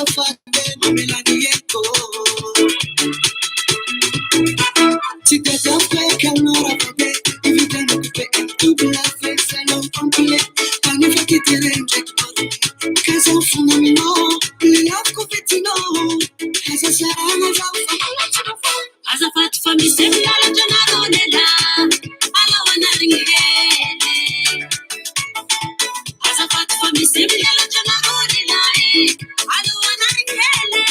Azafady mamela ny aiko. Tsy tadiaviko eky anao ravabe, ividianako BMW salon complet, kanefa kitereny ndraiky parmi, ka zaho fona aminao, lelafiko fetinao, aza sarahana zaho fa Azafady fa misy milalatra anareo lehilahy, alao anarigny hely. Azafady fa misy milalatra anareo lehilahy, alao anarigny hely.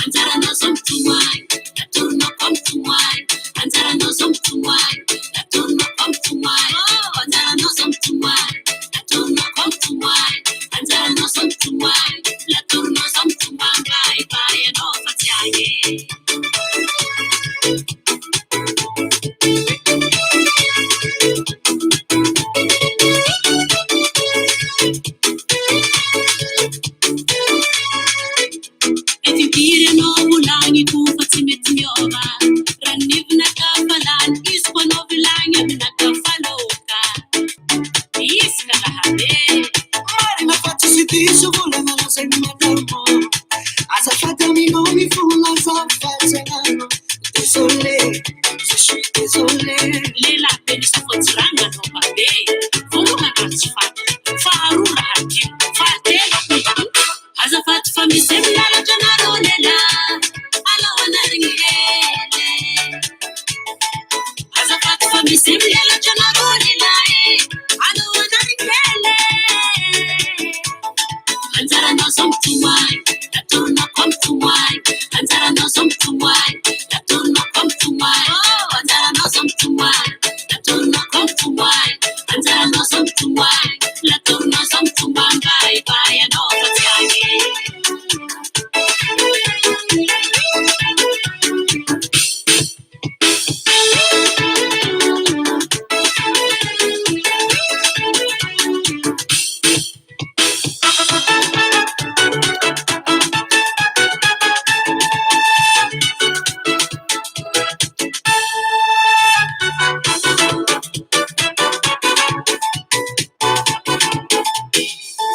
Anjaranao zao mitomany, natoronao koa mitomany. Anjaranao zao mitomany, natoronao koa mitomany. Anjaranao zao mitomany, natoronao koa mitomany. Anjaranao zao mitomany, natoronao zao mitomany. Bye bye anao fa tsy ahy. Mety impiry anao volagniko fa tsy mety miôva. Ranonivonaka falany izy koa anao vilagny aminaka faloka. Izy ka lahabe. Marina fa tsisy diso volana lazainy madamo. Azafady aminao mivola azafady anao. Désolé, je suis désolé. Lehilahy be misy afa-tsy anao mabe. Voalohany raha tsy faty, faharoa raha adino, fahatelo Azafady fa misy milalatra anareo lehilahy, alao anarigny hely. Azafady fa misy milalatra anareo lehilahy, alao anarigny hely. Anjaranao zao mitomany, natoronao koa mitomany. Anjaranao zao mitomany, natoronao koa mitomany. Anjaranao zao mitomany, natoronao koa mitomany. Anjaranao zao mitomany, natoronao zao mitomany. Bye bye anao fa tsy ahy.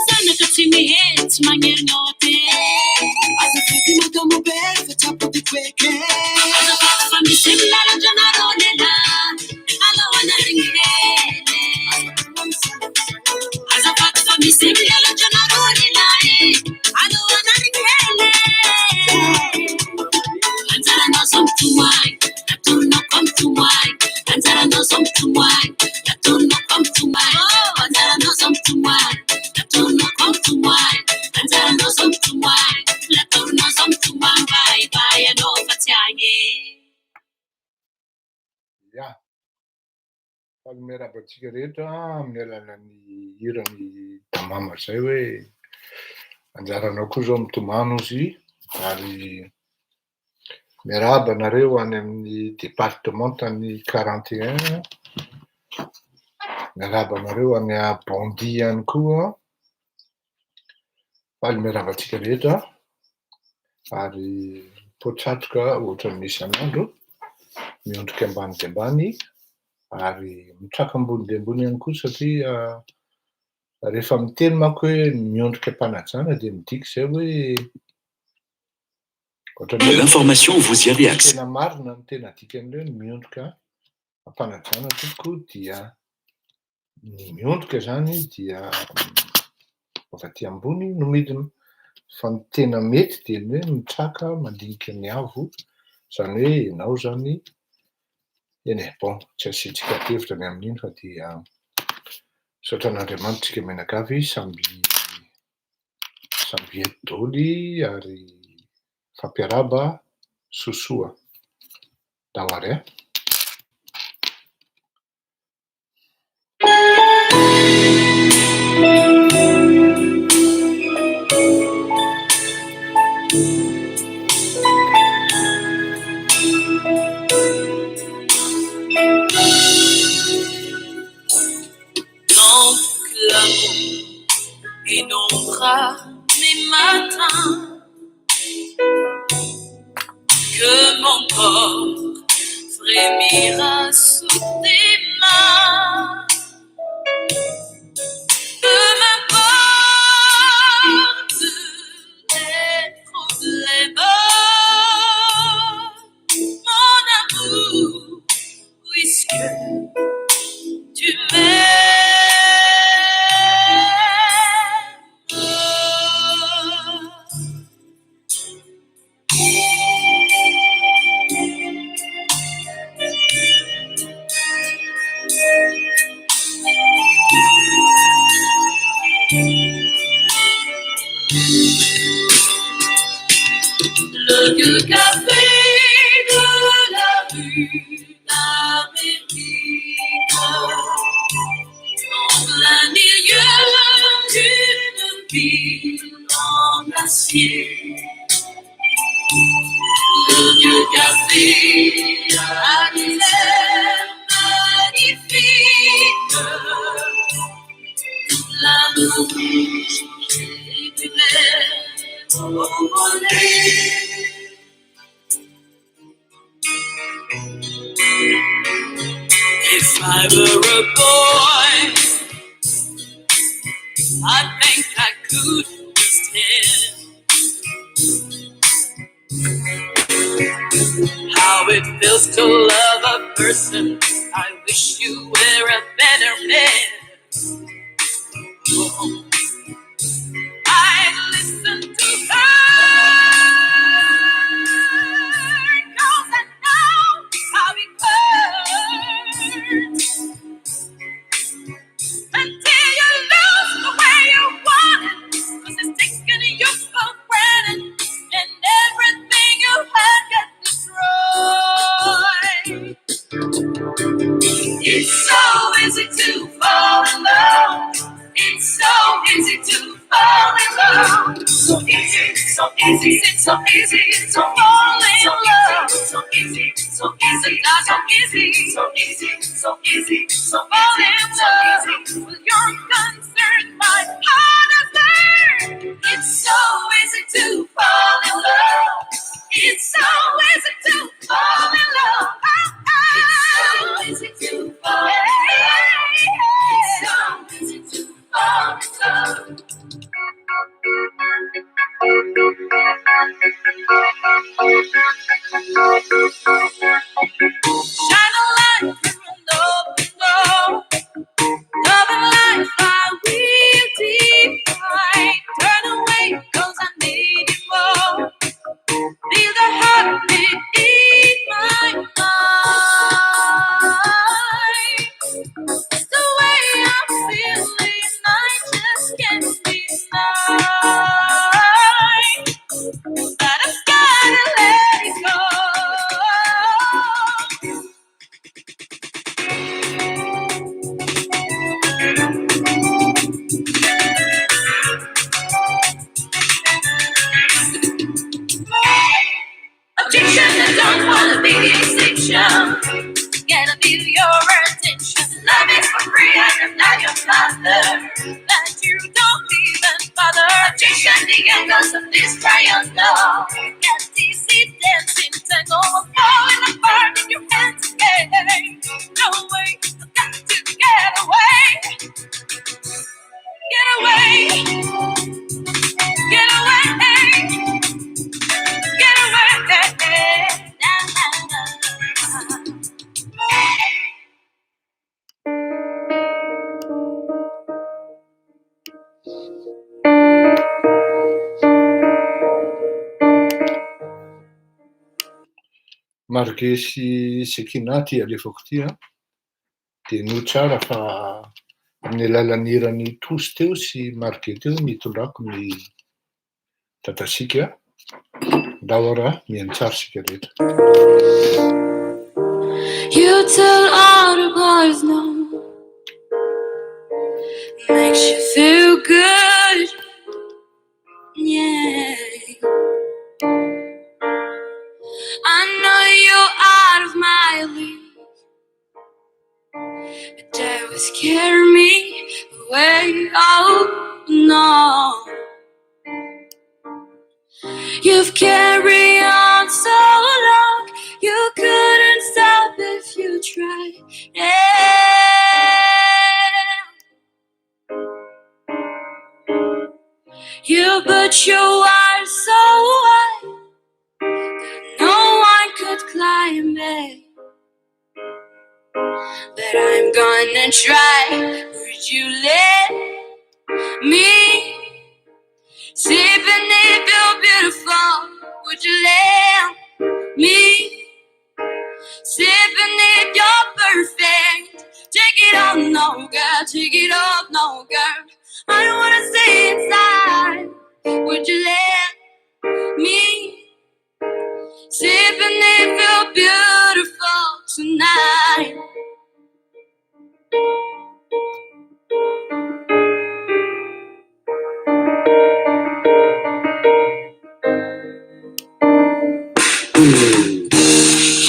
Zanaka tsy mihetsy magnerignote. Azafady madamo be fa tsy apodiko eke. Azafady fa misy milalatra anareo lehilahy, alao anarigny hely. Azafady fa misy milalatra anareo lehilahy, alao anarigny hely. Anjaranao zao mitomany, natoronao koa mitomany. Anjaranao zao mitomany, natoronao koa mitomany. Anjaranao zao mitomany, natoronao koa mitomany. Anjaranao zao mitomany, natoronao zao mitomany. Bye bye anao fa tsy agny. Ya, faly miarahaba antsika rehetra amin'ny alalan'ny hiran'i Damama izay hoe anjaranao koa izao mitomany ozy ary miarahaba anareo any amin'ny departementan'ny 41, miarahaba anareo any Bondy ihany koa, faly miarahaba antsika rehetra ary mipoatratroka ohatran'ny isan'andro, miondrika ambany dia ambany ary mitraka ambony dia ambony ihany koa satria rehefa miteny manko hoe miondrika am-panajana dia midika izay hoe ohatran'ny hoe L'information, vous y avez accès. tena marina ny tena dikan'ilay hoe miondrika am-panajana tompoko dia ny miondrika izany dia avy aty ambony no midina fa ny tena mety dia ny hoe mitraka mandinika ny avo izany hoe ianao izany eny e, bon tsy asiantsika adihevitra ny amin'iny fa dia misaotra an'Andriamanitra isika mianakavy samby samby eto daholo ary fampiarahaba sosoa. Ndao ary a. Tant que l'amour inondera mes matins, que mon corps frémira sous tes mains. Peu m'importe Le vieux café de la rue d'Amérique, en plein milieu d'une ville en acier. Le vieux café a des airs magnifiques, la rouge et du vert au volet. If I were a boy, I think I could understand how it feels to love a person. I wish you were a better man. Oh, I'd listen to her, 'cause I know how it hurts. Until you lose the way you want it, 'cause it's taken you for granted, and everything you had got destroyed. It's so easy to fall in love. It's so easy to fall in love. So easy, so easy, it's so easy to fall in love. So easy, so easy, not so easy, so easy, so easy, so fall in love. With your concern, my heart is there. It's so easy to fall in love. It's so easy to fall in love. It's so easy to fall in love. It's so easy to fall in love. Shine a light through an open door. Love and life I will defy. Turn away 'cause I need you more. Feel the heartbeat in my mind. It's the way I'm feeling, I just can't deny. But I've got to let it go. Objection, I don't want to be the exception. Gotta feel your attention. Love is for free, and I'm not your mother. But you don't even bother. Objection, the angles of this triangle. Got easy dancing tango. Falling apart in your hands again. No way, I've got to get away. Get away. Get away. Get away. Na, na, na, na. Marge sy Sekina ty alefako ty a, de no tsara fa amin'ny alalan'ny hiran'ny Tosy teo sy Marge teo ny hitondrako ny dadasika. Ndao raha mihaino tsara isika rehetra. You tell all the boys no. Makes you feel good. Yeah. I know you're out of my league, but that would scare me away. Oh no. You've carried on so long, you couldn't stop if you tried. Yeah. You put your wire so high that no one could climb it. But I'm going to try. Would you let me see beneath your beautiful? Would you let me see beneath your perfect? Take it off, no girl. Take it off, no girl. I don't want to see inside. Would you let me see beneath your beautiful tonight?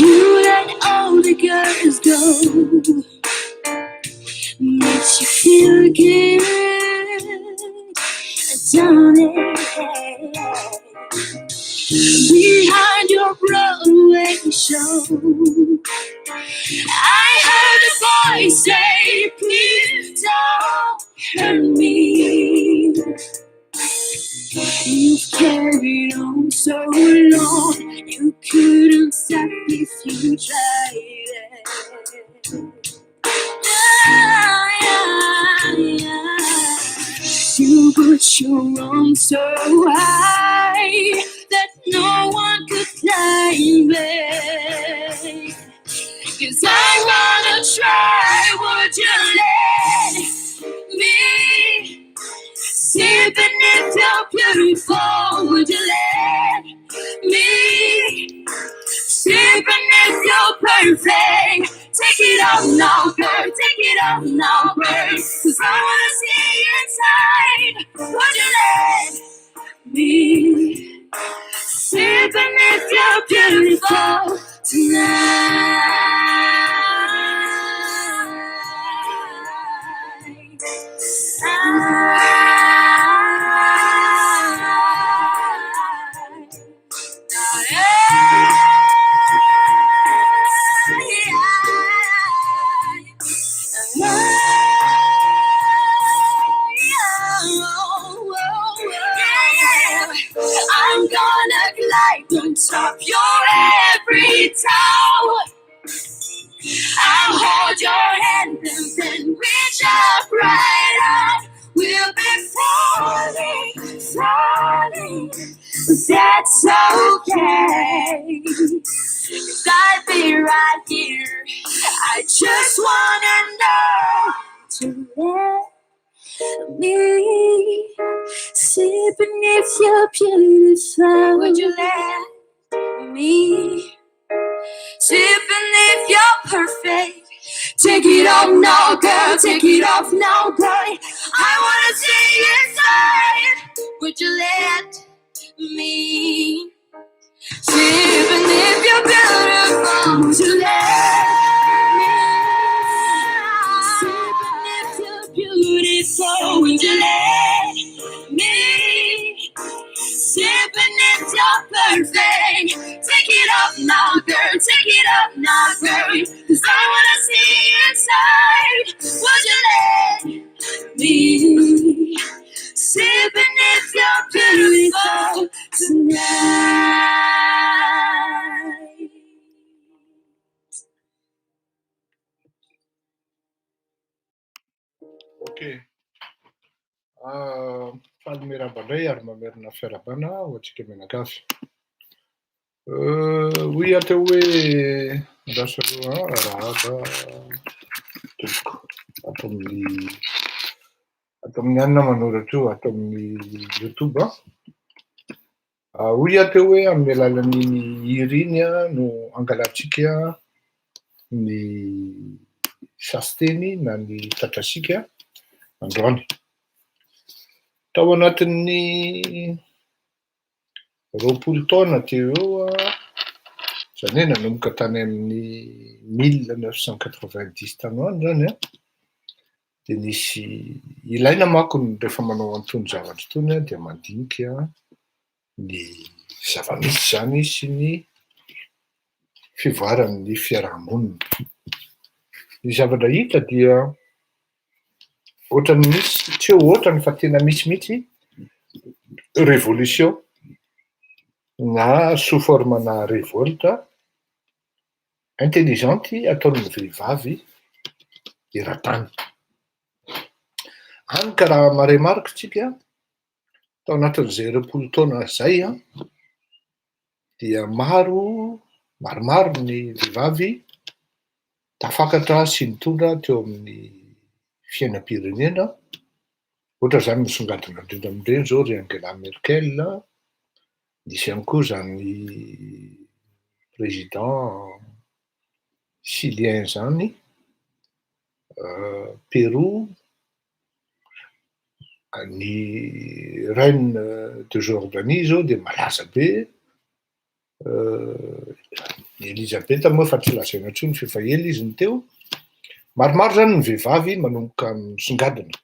You let all the girls go. Makes you feel good, don't it? Behind your Broadway show, I heard a voice say, please don't hurt me. You've carried on so long, you couldn't stop if you tried it. Yeah, yeah, yeah. You put your arms so high that no one could climb it. 'Cause I'm gonna try, would you let me see beneath your beautiful? Would you let me see beneath your perfect? Take it off now, girl. Take it off now, girl. 'Cause I wanna see inside. Would you let me see beneath your beautiful tonight? I'm gonna climb on top your every tower. I'll hold your hand and then reach up right up. We'll be falling, falling. That's okay. 'Cause I'll be right here. I just wanna know to let me see beneath your beautiful. Would you let me see beneath your perfect? Take it off now, girl. Take it off now, girl. I wanna see inside. Would you let me see beneath your beautiful? Would you let me see beneath your beautiful? Would you let me see beneath your perfect? Take it off now, girl. Take it off now, girl. 'Cause I wanna see inside. Would you let me see beneath your beautiful tonight? Ok. Faly miarahaba indray ary mamerina fiarahabana ho antsika mianakavy. Hoy aho teo hoe andraso aloha arahaba tompoko ato amin'ny ato amin'ny anona manoratra io ato amin'ny YouTube. Hoy aho teo hoe amin'ny alalan'iny hira iny no angalantsika ny sasiteny na ny tatrasika androany. Tao anatin'ny 20 taona teo eo, izany hoe nanomboka tany amin'ny 1990 tany ho any zany an, dia nisy ilaina manko ny rehefa manao an'itony zavatra itony an, dia mandinika ny zava-misy izany sy ny fivoaran'ny fiaraha-monina. Ny zavatra hita dia ohatran'ny misy, tsy hoe ohatrany fa tena misy mihitsy révolution na sous forme na révolte intelligente ataon'ny vehivavy eran-tany. Hany ka raha marimariko tsika, tao anatin'izay 20 taona zay an, dia maro, maromaro ny vehivavy tafakatra sy nitondra teo amin'ny fiainam-pirenena. Ohatra zany misongadina indrindra amin'ireny zao ry Angela Merkel, nisy ihany koa zany président chilien zany, Pérou, ny reine de Jordanie zao de malaza be, Elizabeth moa efa tsy lazaina intsony fa efa ela izy no teo. Maromaro zany ny vehivavy manomboka misongadina.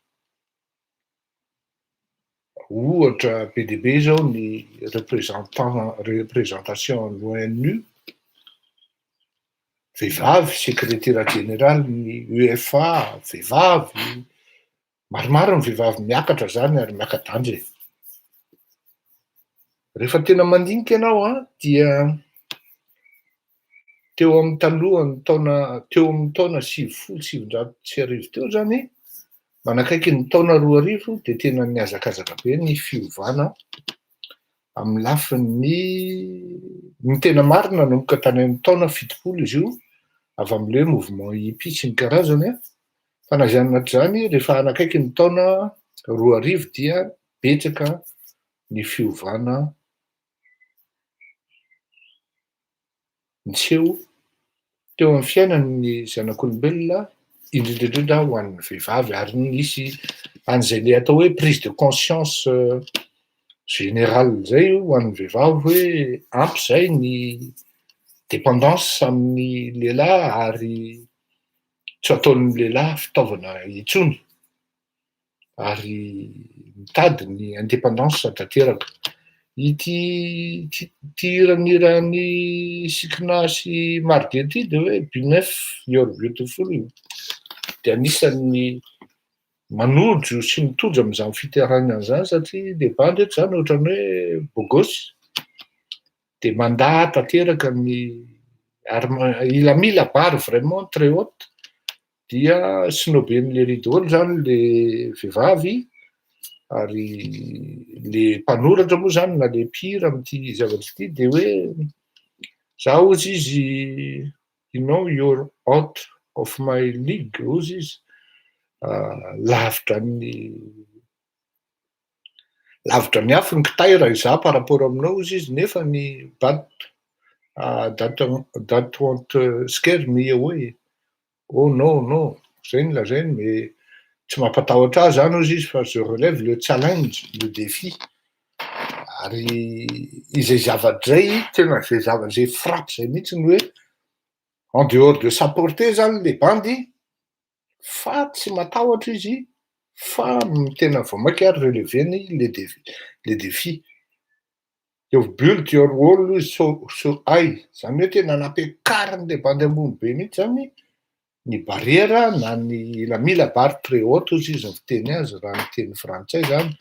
Ohatra be dia be zao ny représentant représentation an'ny ONU, vehivavy sekretera jeneralin'ny UEFA vehivavy, maromaro ny vehivavy miakatra zany ary miaka-danja e. Rehefa tena mandinika ianao an, dia teo amin'ny talohan'ny taona teo amin'ny taona 1990 teo zany, manakaiky ny taona 2000 dia tena nihazakazaka be ny fiovana amin'ny lafin'ny ny tena marina nanomboka tany amin'ny taona 70 izy io, avy amin'ilay hoe mouvement hippie sy ny karazany an, fa na izany na tsy izany rehefa hanakaiky ny taona 2000 dia betsaka ny fiovana niseho teo amin'ny fiainan'ny zanak'olombelona, indrindra indrindra ho an'ny vehivavy, ary nisy an'izay le atao hoe prise de conscience générale zay ho an'ny vehivavy hoe ampy zay ny dépendance amin'ny lehilahy ary tsy ataon'ny lehilahy fitaovana intsony ary mitady ny indépendance tanteraka. Ity ty hiran'iran'ny Sikina sy Marge ty de hoe Binef you're beautiful de anisan'ny manojo sy mitojo amin'izany fitarainana zany satria le bandy eto zany ohatran'ny hoe beau gosse de mandà tanteraka ny ary il a mis la barre vraiment très haute, dia snoben'le daholo zany le vehivavy, ary le mpanoratra moa zany na le mpihira amin'ity zavatra ity de hoe za hozy izy, you know you're out of my league hozy izy, lavitra ny lavitra ny afo ny kitay raha izaho par rapport aminao hozy izy, nefa ny but that won't scare me away, oh no no, zay no lazainy, mais tsy mampatahotra ahy zany hozy izy fa je relève le challenge, le défi. Ary izay zavatra zay tena zay zava zay frappe zay mihitsy ny hoe en dehors de sa portée zany le bandy fa tsy matahotra izy fa tena vao mainka ary releveny le défi le défi. You've built your wall so so high, zany hoe tena nampiakariny le bandy ambony be mihitsy zany ny barrière na ny il a mis la barre très haute hozy izy ny fiteny azy raha ny teny frantsay zany,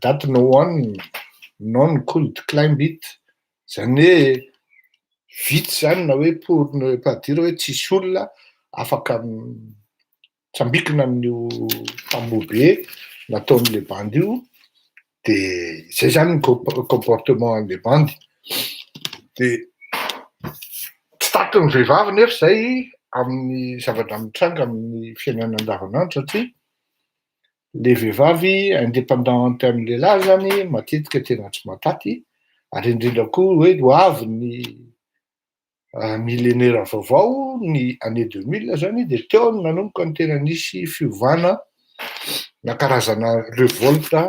that no one none could climb it, zany hoe vitsy zany na hoe pour ne pas dire hoe tsisy olona afaka mitsambikina amin'io tamboho be nataon'le bandy io, de zay zany ny comportement an'le bandy. De tsy takitry ny vehivavy nefa zay amin'ny zavatra mitranga amin'ny fiainana andavanandro satria le vehivavy indépendante amy lehilahy zany matetika tena tsy mahataty, ary indrindra koa hoe ho avy ny millénaire vaovao, ny année 2000 zany, de teo no nanomboka ny tena nisy fiovana na karazana révolte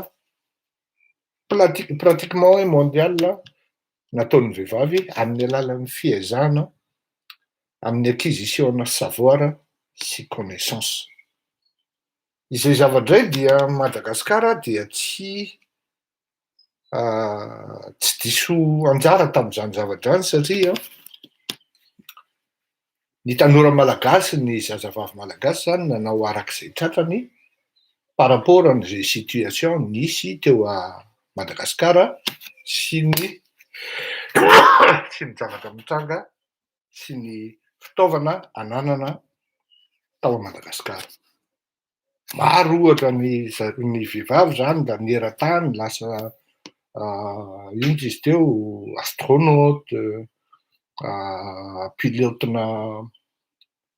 pratiquement hoe mondial nataon'ny vehivavy amin'ny alalan'ny fiezahana amin'ny acquisition savoir sy connaissance. Izay zavadray dia Madagasikara dia tsy diso anjara tam'izany zavatra zany satria ny tanora malagasy, ny zazavavy malagasy zany nanao arak'izay tratrany par rapport an'izay situation nisy teo a Madagasikara sy ny zavatra mitranga sy ny fitaovana ananana tao a Madagasikara. Maro ohatra ny ny vehivavy zany da nieran-tany lasa ino izy teo, astronaute, pilote-na.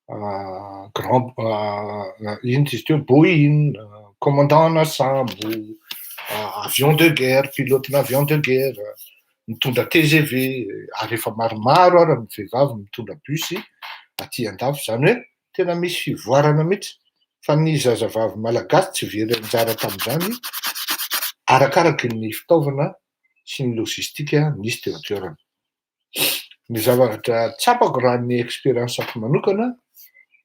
Grand inona izy teo, Boeing, commandant-na sambo, avion de guerre, pilote-na avion de guerre, mitondra TGV, ary efa maromaro ara ny vehivavy mitondra bus aty andafy. Zany hoe tena misy fivoarana mihitsy fa ny zazavavy malagasy tsy very anjara tamin'izany, arakaraky ny fitaovana sy ny logistique nisy teo an-toerana. Ny zavatra tsapako raha ny expérience-ko manokana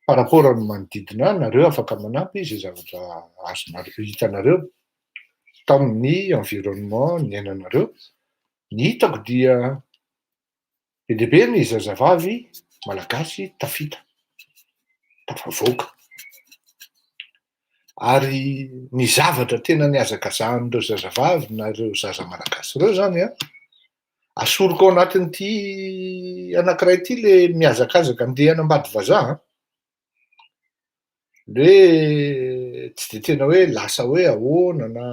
par rapport amin'ny manodidina ahy, nareo afaka manampy izay zavatra azonareo, hitanareo tamin'ny environnement niainanareo. Ny hitako dia be dia be ny zazavavy malagasy tafita, tafavoaka. Ary ny zavatra tena nihazakazahan'ireo zazavavy na ireo zaza malagasy ireo zany an, asoriko ao anatin'ity anankiray ity le mihazakazaka andeha hanambady vazaha an, le hoe tsy de tena hoe lasa hoe ahoana na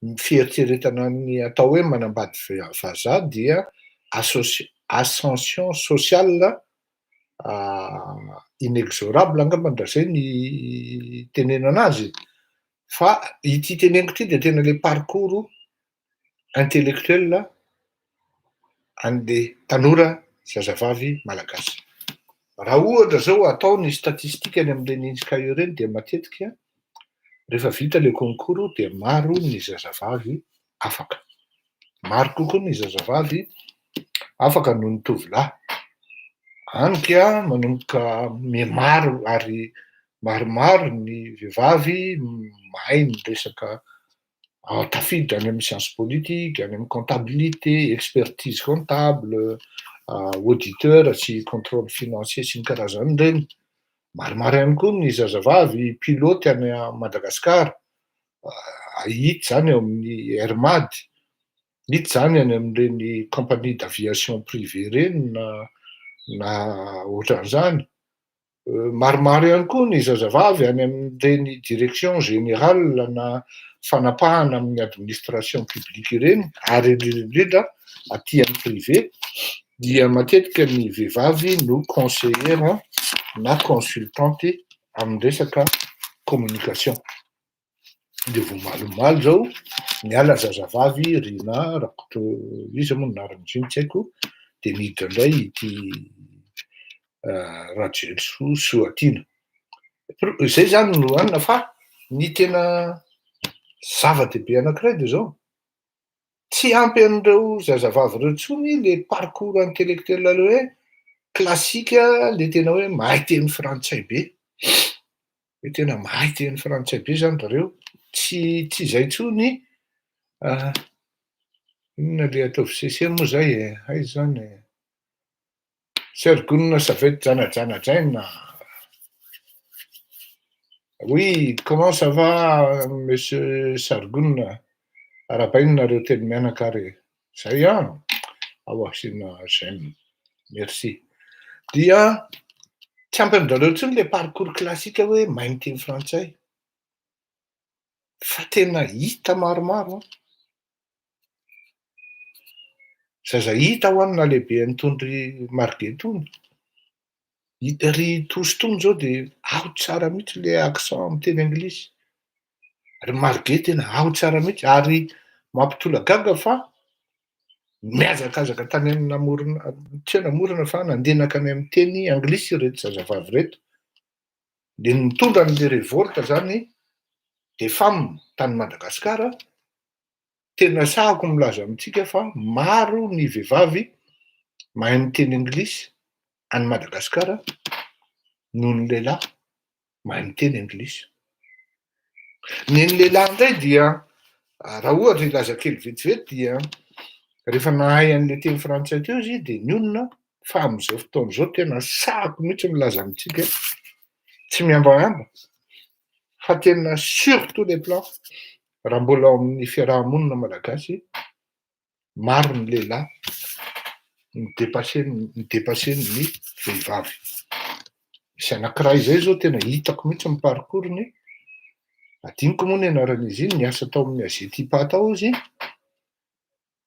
ny fieritreretana ny atao hoe manambady vazaha dia associ- ascension sociale inexorable angambany raha zay ny tenenana azy. Fa ity teneniko ity de tena le parcours intellectuel an'le tanora zazavavy malagasy. Raha ohatra zao atao ny statistique any amin'ireny INSCAE ireny dia matetika rehefa vita le concours dia maro ny zazavavy afaka. Maro kokoa ny zazavavy afaka noho ny tovolahy. Any ka manomboka mihamaro ary maromaro ny vehivavy mahay ny resaka tafiditra any amin'ny science politique, any amin'ny comptabilité, expertise comptable, auditeur sy contrôle financier sy ny karazany ireny. Maromaro ihany koa ny zazavavy pilote any Madagasikara, hita zany eo amin'ny Air Mad, hita zany any amin'ireny compagnie d'aviation privée ireny na ohatran'izany. Maromaro ihany koa ny zazavavy any amin'ireny direction générale na fanapahana amin'ny administration publique ireny, ary indrindra indrindra aty amin'ny privé dia matetika ny vehivavy no conseillère na consultante amin'ny resaka communication. De vao malomaly zao miala zazavavy Rina Rakoto, iza moa ny anaran'izy iny tsy haiko, de miditra indray ity Rajoelisoa Soatiana. Zay zany no hanina, fa ny tena zava-dehibe anankiray de zao, tsy ampy an'ireo zazavavy ireo intsony le parcours intellectuel le hoe classique, le tena hoe mahay teny frantsay be, hoe tena mahay teny frantsay be zany zareo, tsy zay intsony. Inona le ataovy CC moa zay e? Aiza zany e? Sergouna Savet Janajanajaina. Oui, comment ça va, monsieur Sargouna? Arahabaina nareo telo mianaka ary. Zay an, ao asiana j'aime. Merci. Dia tsy ampy an-drareo intsony le parcours classique hoe mahay miteny frantsay. Fa tena hita maromaro an. Zaza hita ho any na lehibe an'itony Marguet tony. Hita ry Tosy tony zao de ao tsara mihitsy le accent amin'ny teny anglisy. Ry Marguet tena ao tsara mihitsy, ary mampitolagaga fa mihazakazaka tany amin'ny namorona, tsy hoe namorona fa nandeha nankany amin'ny teny anglisy ireto zazavavy ireto. De nitondra an'le révolte zany des femmes tany Madagasikara. Tena sahako milaza amintsika fa maro ny vehivavy mahay miteny anglisy any Madagasikara noho ny lehilahy mahay miteny anglisy. Ny an'ny lehilahy indray dia raha ohatra hilaza kely vetivety dia rehefa nahay an'le teny frantsay teo izy de nionona, fa amin'izao fotoana izao tena sahako mihitsy milaza amintsika, tsy mihambahamaba, fa tena sur tous les plans, raha mbola ao amin'ny fiaraha-monina malagasy, maro ny lehilahy midépasse ny vehivavy. Misy anankiray zay zao tena hitako mihitsy ny parcours-ny, adinoko moa ny anaran'izy iny, niasa tao amin'ny AGETIPA tao izy,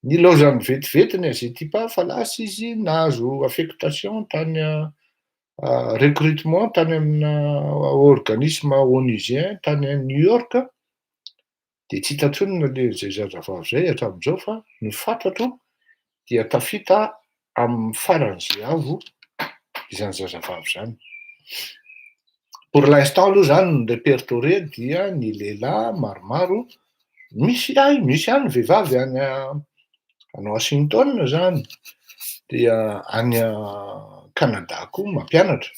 nilaozany vetivety ny AGETIPA fa lasa izy nahazo affectation tany. Recrutement tany amina organisme onusien tany New York, de tsy hita intsony na le zay zazavavy zay hatramin'izao, fa ny fantatro dia tafita amin'ny faran'izay avo izany zazavavy zany. Pour l'instant aloha zany ny répertorié dia ny lehilahy maromaro, misy ay misy ihany vehivavy any any Washington zany, dia any Canada koa mampianatra,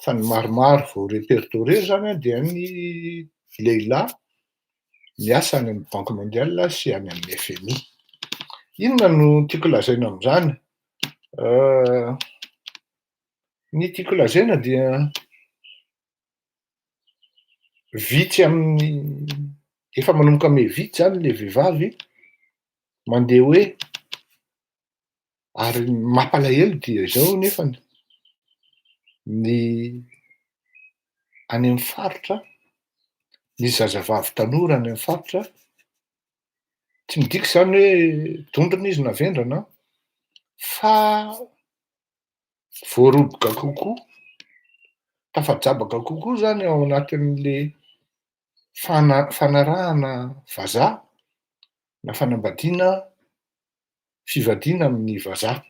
fa ny maromaro vao répertorié zany a dia ny lehilahy miasa any amy Banque mondiale sy any amin'ny FMI. Inona no tiako lazaina am'izany? Ny tiako lazaina dia vitsy amin'ny efa manomboka ame vitsy zany le vehivavy mandeha hoe, ary mampalahelo dia zao nefany ny any amy faritra, ny zazavavy tanora any amy faritra, tsy midika zany hoe dondrona izy na vendrana, fa voaroboka kokoa, tafajabaka kokoa zany ao anatin'le fanarahana vazaha na fanambadiana fivadiana amin'ny vazaha.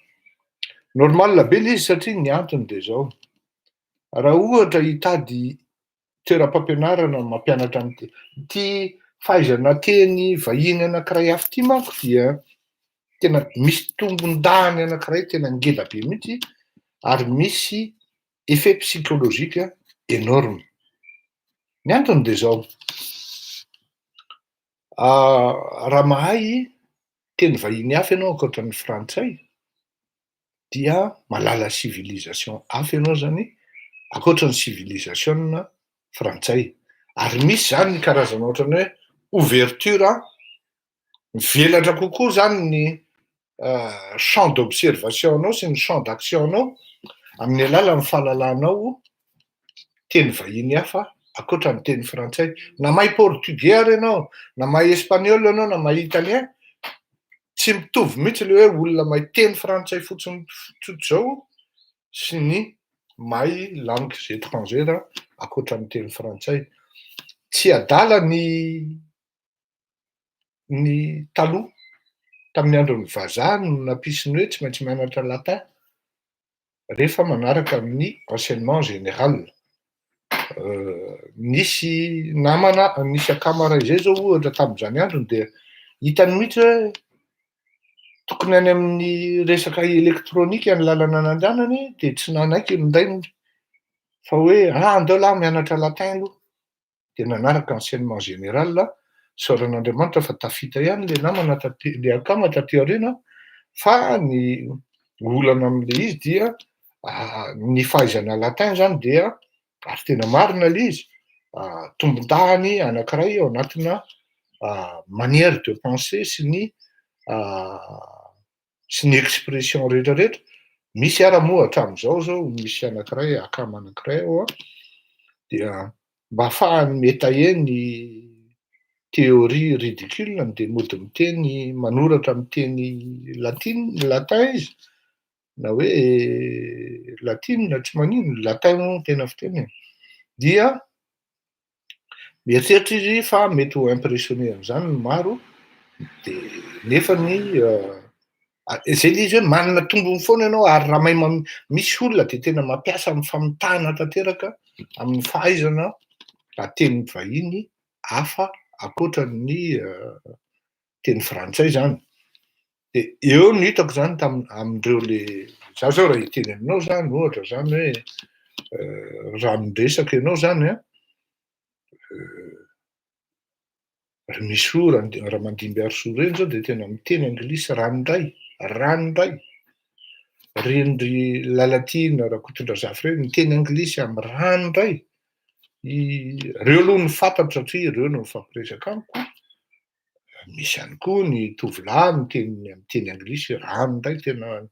Normal be le izy satria ny antony de zao: raha ohatra hitady toeram-pampianarana mampianatra an'ity ty fahaizana teny vahiny anankiray hafa ty manko, dia tena misy tombon-dahany anankiray tena ngeda be mihitsy ary misy effet psychologique énorme. Ny antony de zao: raha mahay teny vahiny hafa ianao ankoatran'ny frantsay, dia mahalala civilisation hafa ianao zany ankoatran'ny civilisation frantsay, ary misy zany ny karazana ohatrany hoe ouverture mivelatra kokoa zany ny champ d'observation anao sy ny champ d'action anao amin'ny alalan'ny fahalalanao teny vahiny hafa ankoatra ny teny frantsay. Na mahay portugais ary ianao, na mahay espagnol ianao, na mahay italien, tsy mitovy mihitsy le hoe olona mahay teny frantsay fotsiny tsotra zao sy ny mahay langues étrangères ankoatra ny teny frantsay. Tsy adala ny taloha tamin'ny andron'ny vazaha no nampisy ny hoe tsy maintsy mianatra latin rehefa manaraka amin'ny enseignement général. Nisy namana, nisy akama ray zay zao ohatra tamin'izany androny, dia hitany mihitsy hoe tokony any amin'ny resaka elektronika ny lalana nandehanany, de tsy nanaiky ny rainy fa hoe andeo lahy mianatra latin aloha, de nanaraka enseignement général. Isaoran'Andriamanitra fa tafita ihany le namana taty, le akama taty aoriana. Fa ny olana am'le izy dia ny fahaizana latin zany dia, ary tena marina le izy, tombon-dahany anankiray ao anatina manière de penser sy ny expression rehetrarehetra. Misy ara moa hatramin'izao zao misy anankiray akama anankiray ao a, dia mba ahafahany mi-étayer ny théorie ridicule, de mody miteny manoratra miteny latine, latin izy, na hoe latine tsy manino, latin moa tena fiteniny, dia mieritreritra izy fa mety ho impressionné am'izany ny maro. De nefany zay le izy hoe manana tombony foana ianao, ary raha mahay misy olona de tena mampiasa amy famitahana tanteraka amin'ny fahaizana teny vahiny hafa ankoatran'ny teny frantsay zany. De eo no hitako zany tam amindreo le za zao raha hiteny aminao zany ohatra zany hoe raha miresaka ianao zany a, ry misy raha mandimby arosoa reny zao de tena miteny anglisy ranoray ranoray reny, ry Lalatiana Rakotondrazafy reny miteny anglisy amy ranoray reo aloha no fantatro satria ireo no mifampiresaka amiko. Misy ihany koa ny tovolahy miteny anglisy ranoray, tena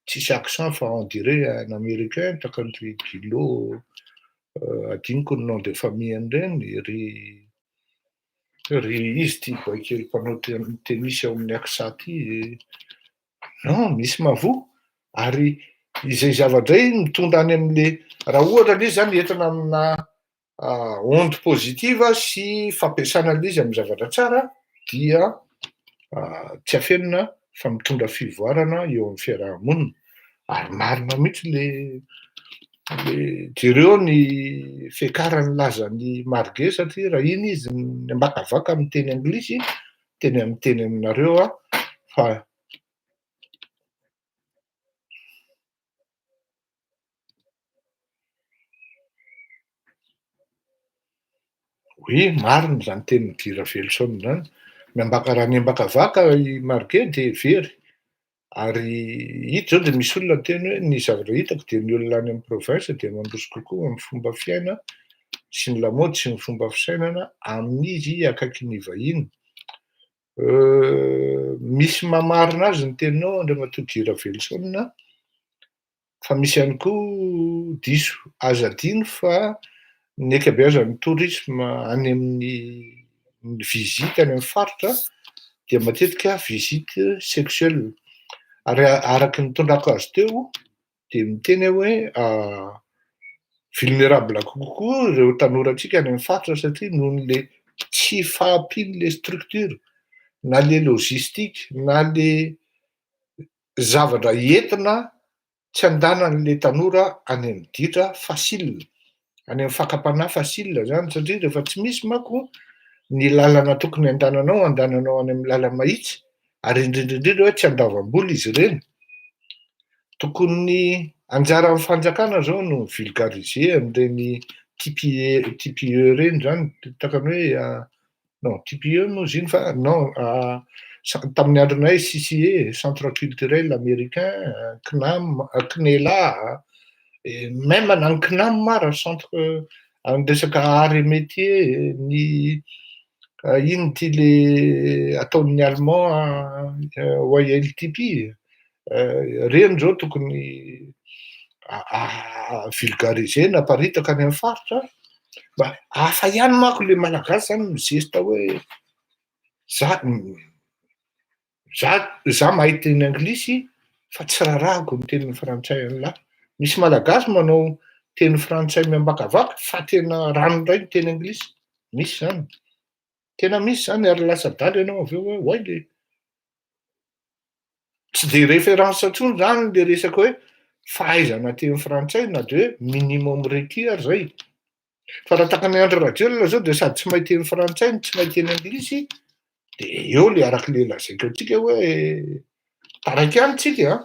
tsisy accent fa on dirait un américain, tahaka ny Gilo, adinoko ny nom de famille an'ireny, ry izy ty boay kely mpanao tenisy ao amin'ny AXA ty. Non, misy mahavoa ary Izay zavatra izay mitondra any am'le, raha ohatra le izy zany entina amina onde positive sy fampiasana an'le izy amy zavatra tsara dia tsy afenina fa mitondra fivoarana eo amy fiarahamonina. Ary marina mihitsy le le jereo ny fiakaran'ny lazan'i Marge satria raha iny izy miambakavaka miteny anglisy, tena miteny aminareo aho fa Oui, marina izany tenin'i Guy Raveloson izany. Miambaka raha niambakavaka i Marge dia very. Ary hita izao dia misy olona niteny hoe ny zavatra hitako dia ny olona any amin'ny province dia mandroso kokoa amin'ny fomba fiaina sy ny lamaody sy ny fomba fisainana amin'izy akaiky ny vahiny. Misy mamarina azy ny teninao Andriamatoa Guy Raveloson fa misy ihany koa diso. Aza adino fa ny ankabeazan'ny tourisme any amin'ny ny visite any amin'ny faritra dia matetika visite sexuelle. Ary araky ny nitondrako azy teo dia miteny aho hoe vulnérable kokoa ireo tanorantsika any amin'ny faritra satria noho le tsy fahampian'le structure na le logistique na le zavatra entina tsy andanan'le tanora any amin'ny ditra facile, any amin'ny fakam-panahy facile zany satria rehefa tsy misy manko ny lalana tokony andananao, andananao any amin'ny lala mahitsy ary indrindra indrindra hoe tsy andavam-bola izy ireny. Tokony anjaran'ny fanjakana zao no mi-vulgariser an'ireny TPE TPE reny zany, takany hoe non TPE moa izy iny fa non tamin'ny andronay CCE, Centre Culturel Américain, CNAM, CNELA, même na ny CNAM ara centre amin'ny resaka arts et métiers, ny ino ty le ataon'ny allemand YLTP, reny zao tokony vulgariser-na aparitaka any amin'ny faritra. Mba hafa ihany manko le malagasy zany mizesta hoe za za za mahay teny anglisy fa tsy rarahako ny teny frantsay an'lah. Misy malagasy manao teny frantsay miambakavaka fa tena ranoray ny teny anglisy. Misy zany. Tena misy zany ary lasa adala ianao avy eo hoe oay le tsy de référence intsony zany le resaka hoe fahaizana teny frantsay na de hoe minimum requis ary zay. Fa raha tahaka an'i Andry Rajoelina zao de sady tsy mahay teny frantsay no tsy mahay teny anglisy, de eo le araky le lazaiko antsika hoe taraiky ihany tsika an.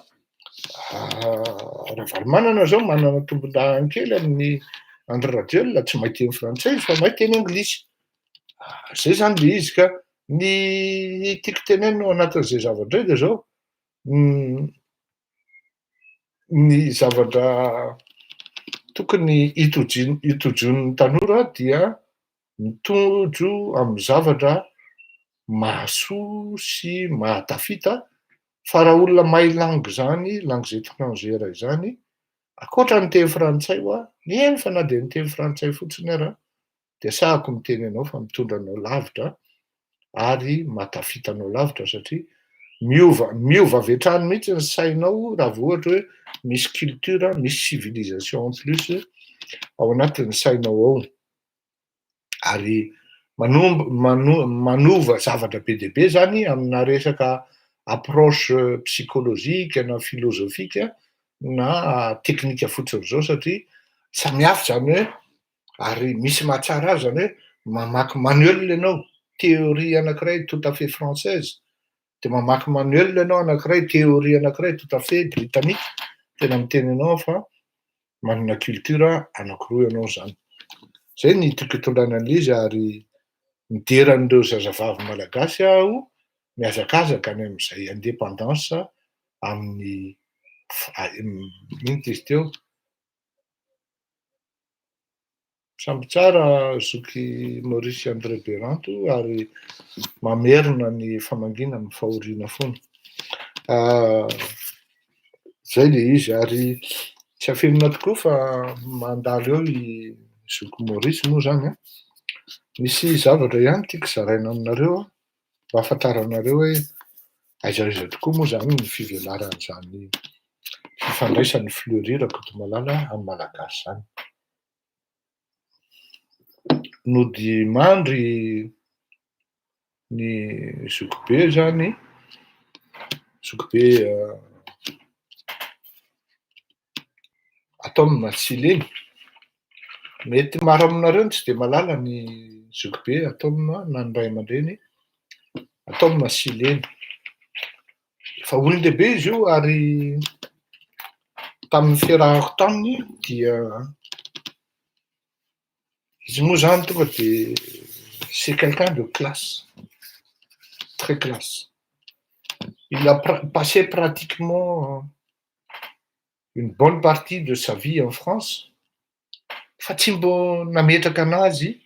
Ravalomanana zao manana tombondahiny kely amin'ny Andry Rajoelina, tsy mahay teny frantsay izy fa mahay teny anglisy. Zay zany le izy ka ny tiako tenenina ao anatin'izay zavatra izay de zao, ny zavatra tokony hitoji- hitojoan'ny tanora dia mitojo amin'ny zavatra mahasoa sy mahatafita, fa raha olona mahay langue zany, langues étrangères izany, ankoatra ny teny frantsay hoa, eny fa na dia ny teny frantsay fotsiny ara dia sahako miteny anao fa mitondra anao lavitra ary mahatafita anao lavitra satria miova miova avy hatrany mihitsy ny sainao raha vao ohatra hoe misy culture, misy civilisation en plus ao anatin'ny sainao ao. Ary manombo- mano- manova zavatra be dia be zany amina resaka approche psychologique na philosophique na teknika fotsiny zao satria samihafa zany hoe ary misy mahatsara azy zany hoe mamaky manuel ianao, théorie anankiray tout à fait française, de mamaky manuel ianao anankiray, théorie anankiray tout à fait britannique, tena miteny anao aho fa manana culture anankiroa ianao zany. Zay ny tiako hitondrana an'izy ary midera an'ireo zazavavy malagasy aho mihazakazaka any amin'izay indépendance amin'ny ino ty izy teo? Samby tsara zoky Maurice André Beranto ary mamerina ny famangiana amin'ny fahoriana foana. Zay le izy ary tsy afenina tokoa fa mandalo eo i zoky Maurice moa zany an. Misy zavatra ihany tiako zaraina aminareo an, mba ahafantaranareo hoe aiza aiza tokoa moa zany ny fivelaran'izany. ifandraisan'i Fleury Rakotomalala amin'ny Malagasy zany. Nody mandry ny zokibe zany, zokibe Atome Sileny. Mety maro aminareo no tsy dia mahalala ny zokibe Atome na ny ray aman-dreny Atome Sileny. Efa olon-dehibe izy io ary tamin'ny fiarahako taminy dia izy moa zany tonga de c'est quelqu'un de classe, très classe. Il a passé pratiquement une bonne partie de sa vie en France fa tsy mbo nametraka anazy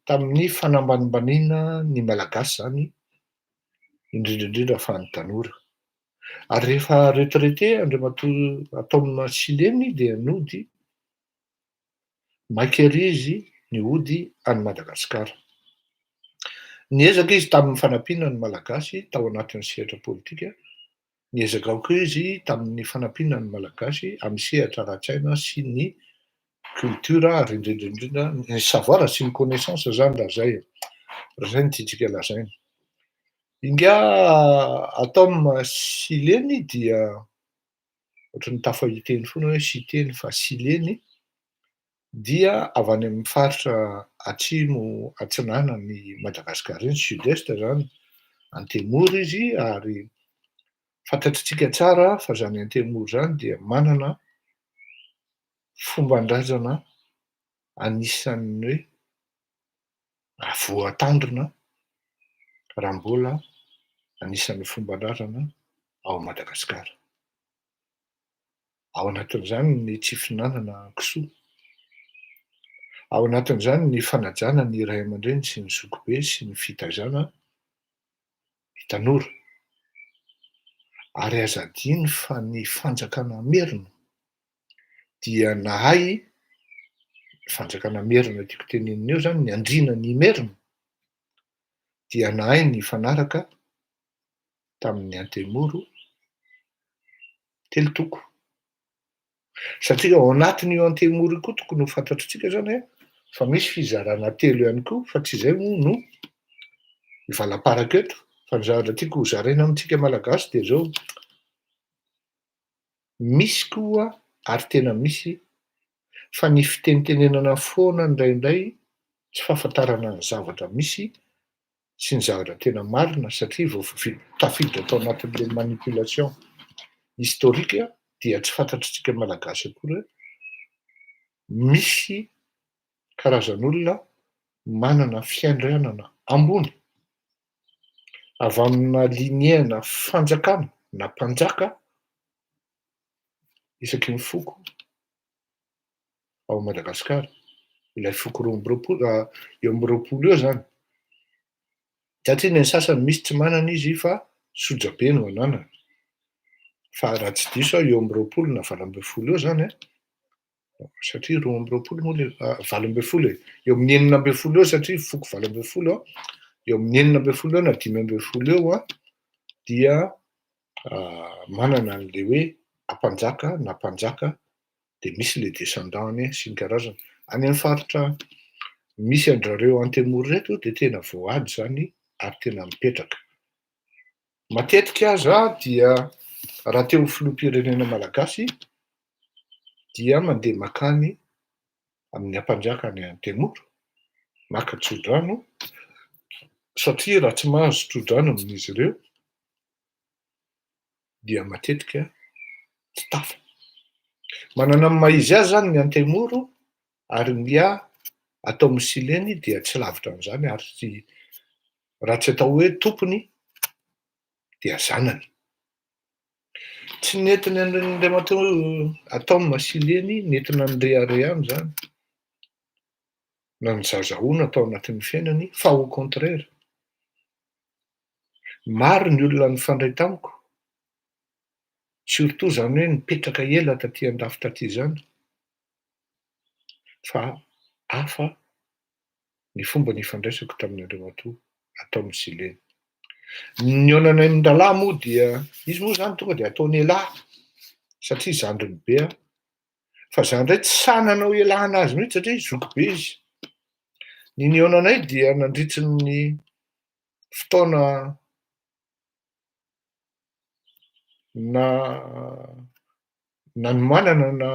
tamin'ny fanambanimbaniana ny Malagasy zany, indrindra indrindra fa ny tanora. Ary rehefa retraité Andriamatoa Atome Sileny dia nody maika ery izy ny hody any Madagasikara. Niezaka izy tamin'ny fanampiana ny Malagasy tao anatin'ny sehatra politika, niezaka koa izy tamin'ny fanampiana ny Malagasy amin'ny sehatra ara-tsaina sy ny culture ary indrindra indrindra ny savoir sy ny connaissance zany raha zay e, raha zay no tiantsika lazaina. Ingahy Atome Sileny dia ohatran'ny tafahiteny foana hoe Siteny fa Sileny dia avy any amin'ny faritra atsimo atsinanan'i Madagasikara iny, sud-est zany, Antemoro izy ary fantatritsika tsara fa zany Antemoro zany dia manana fomban-drazana anisan'ny hoe voatandrina raha mbola anisan'ny fomban-drazana ao Madagasikara. Ao anatin'izany ny tsy fihinanana kisoa, ao anatin'izany ny fanajana ny ray aman-dreny sy ny zokibe sy ny fitaizana ny tanora. Ary aza adino fa ny fanjakana merina dia nahay, ny fanjakana merina tiako tenenina eo zany, ny andriana ny merina dia nahay nifanaraka tamin'ny Antemoro telo toko. Satria ao anatin'io Antemoro io koa tokony ho fantatritsika zany an, fa misy fizarana telo ihany koa, fa tsy izay moa no hivalamparako eto, fa ny zavatra tiako ho zaraina amintsika Malagasy dia izao, misy koa ary tena misy fa ny fitenitenenana foana indraindray tsy fahafantarana ny zavatra misy sy ny zavatra tena marina satria vao tafiditra tao anatin'ilay manipulation historique dia tsy fantatritsika Malagasy akory hoe misy karazan'olona manana fiandrianana ambony avy amina lignée-na fanjakana na mpanjaka isaky ny foko ao Madagasikara, ilay foko 22, eo amin'ny 20 eo zany, satria ny an'ny sasany misy tsy manana izy fa sojabe no ananany, fa raha tsy diso aho eo amin'ny 20 na 18 eo zany an, satria 22 moa le 18 e, eo amin'ny 16 eo satria foko 18 an, eo amin'ny 16 eo na 15 eo an, dia manana an'le hoe ampanjaka na mpanjaka dia misy le descendant-ny sy ny karazany. Any amin'ny faritra misy an-dRareo Antemoro ireto dia tena voaady izany ary tena mipetraka. Matetika aza dia raha te ho filoham-pirenena malagasy dia mandeha mankany amin'ny ampanjaka any Antemoro, maka tsodrano satria raha tsy mahazo tsodrano amin'izy ireo dia matetika tsy tafa. Manana ny maha izy azy izany ny Antemoro ary ny atao amin'ny Sileny dia tsy lavitra an'izany ary tsy raha tsy atao hoe tompony dia zanany. Tsy nentiny Andriamatoa Atome Sileny nentina nireharehana izany na nizahazahoana tao anatin'ny fiainany fa au contraire. Maro ny olona nifandray tamiko, surtout izany hoe nipetraka ela taty andafy taty izany, fa hafa ny fomba nifandraisako tamin'i Andriamatoa Atome Sileny. Ny nihaonanay mirahalahy moa dia, izy moa izany tonga dia ataony elah. satria zandriny be aho. Fa za ndray tsy sahy nanao ialana azy mihitsy satria zoky be izy. Ny nihaonanay dia nandritry ny fotoana na nanomanana na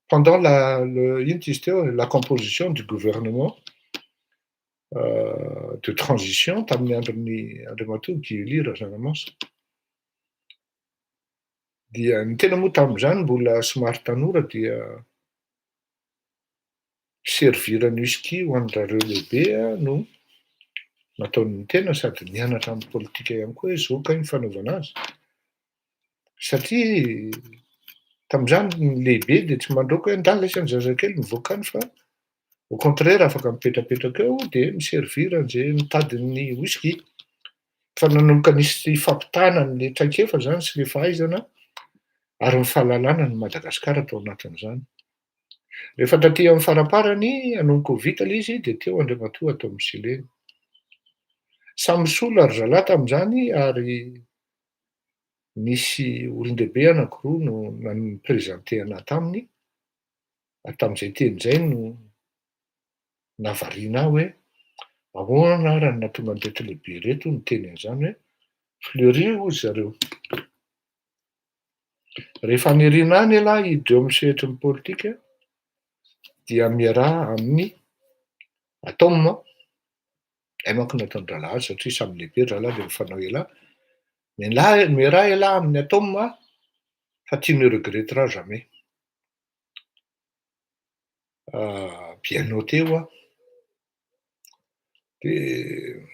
pendant la le ino ty izy teo la composition du gouvernement de transition tamin'ny andron'ny Andriamatoa Guy Elie Razanamansa. Dia ny tena moa tamin'izany mbola somary tanora dia servir-n'ny whisky ho an-dRareo lehibe no nataon'ny tena sady nianatra amin'ny politika ihany koa hoe zao kay ny fanaovana azy. Satria tamin'izany ny lehibe dia tsy mandroaka hoe ndà laisany zazakely mivoaka any fa au contraire afaka mipetrapetraka eo dia mi-servir an'izay mitady ny whisky. Fa nanomboka nisy fampitana an'le traikefa zany sy le fahaizana ary ny fahalalana ny Madagasikara tao anatin'izany. Rehefa taty amin'ny faraparany hanomboka ho vita ilay izy dia teo Andriamatoa atao Misilena. Samy sola ry zalahy tamin'izany ary nisy olon-dehibe anankiroa no ni-présenter anah taminy ary tamin'izay teny izay no nahavariana ahy hoe ahoana ary no nahatonga an'ireto lehibe ireto niteny an'izany hoe Fleury hozy zareo. Rehefa any aoriana any ialahy hiditra eo amin'ny sehatry ny politika dia miaraha amin'ny Atome, hay manko ny ataon-drahalahy azy satria samy lehibe ry zalahy dia mifanao ialahy, mialahy miaraha ialahy amin'ny Atome fa tu ne regretteras jamais. Bien noté hoa. De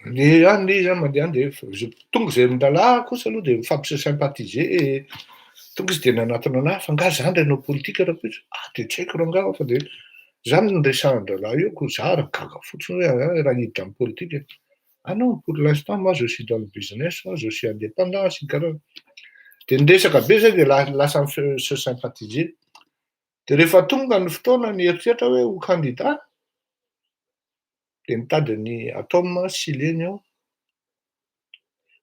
mandeha ihany le izy an, mandeha any de tonga zay amin-drahalahy kosa aloha de mifampi-sympathiser, tonga izy de nanatona anahy fa nga zandry hanao politika rahampitso? Ah de tsy haiko rangaha fa de zany no resahan-drahalahy io ko za ary gaga fotsiny hoe raha hiditra amin'ny politika. Ah non, pour l'instant moi je suis dans le business, je suis indépendant sy ny karazany. De niresaka be zay de lasa se sympathiser. De rehefa tonga ny fotoana nieritreritra hoe ho candidat, de nitady ny Atome Sileny aho.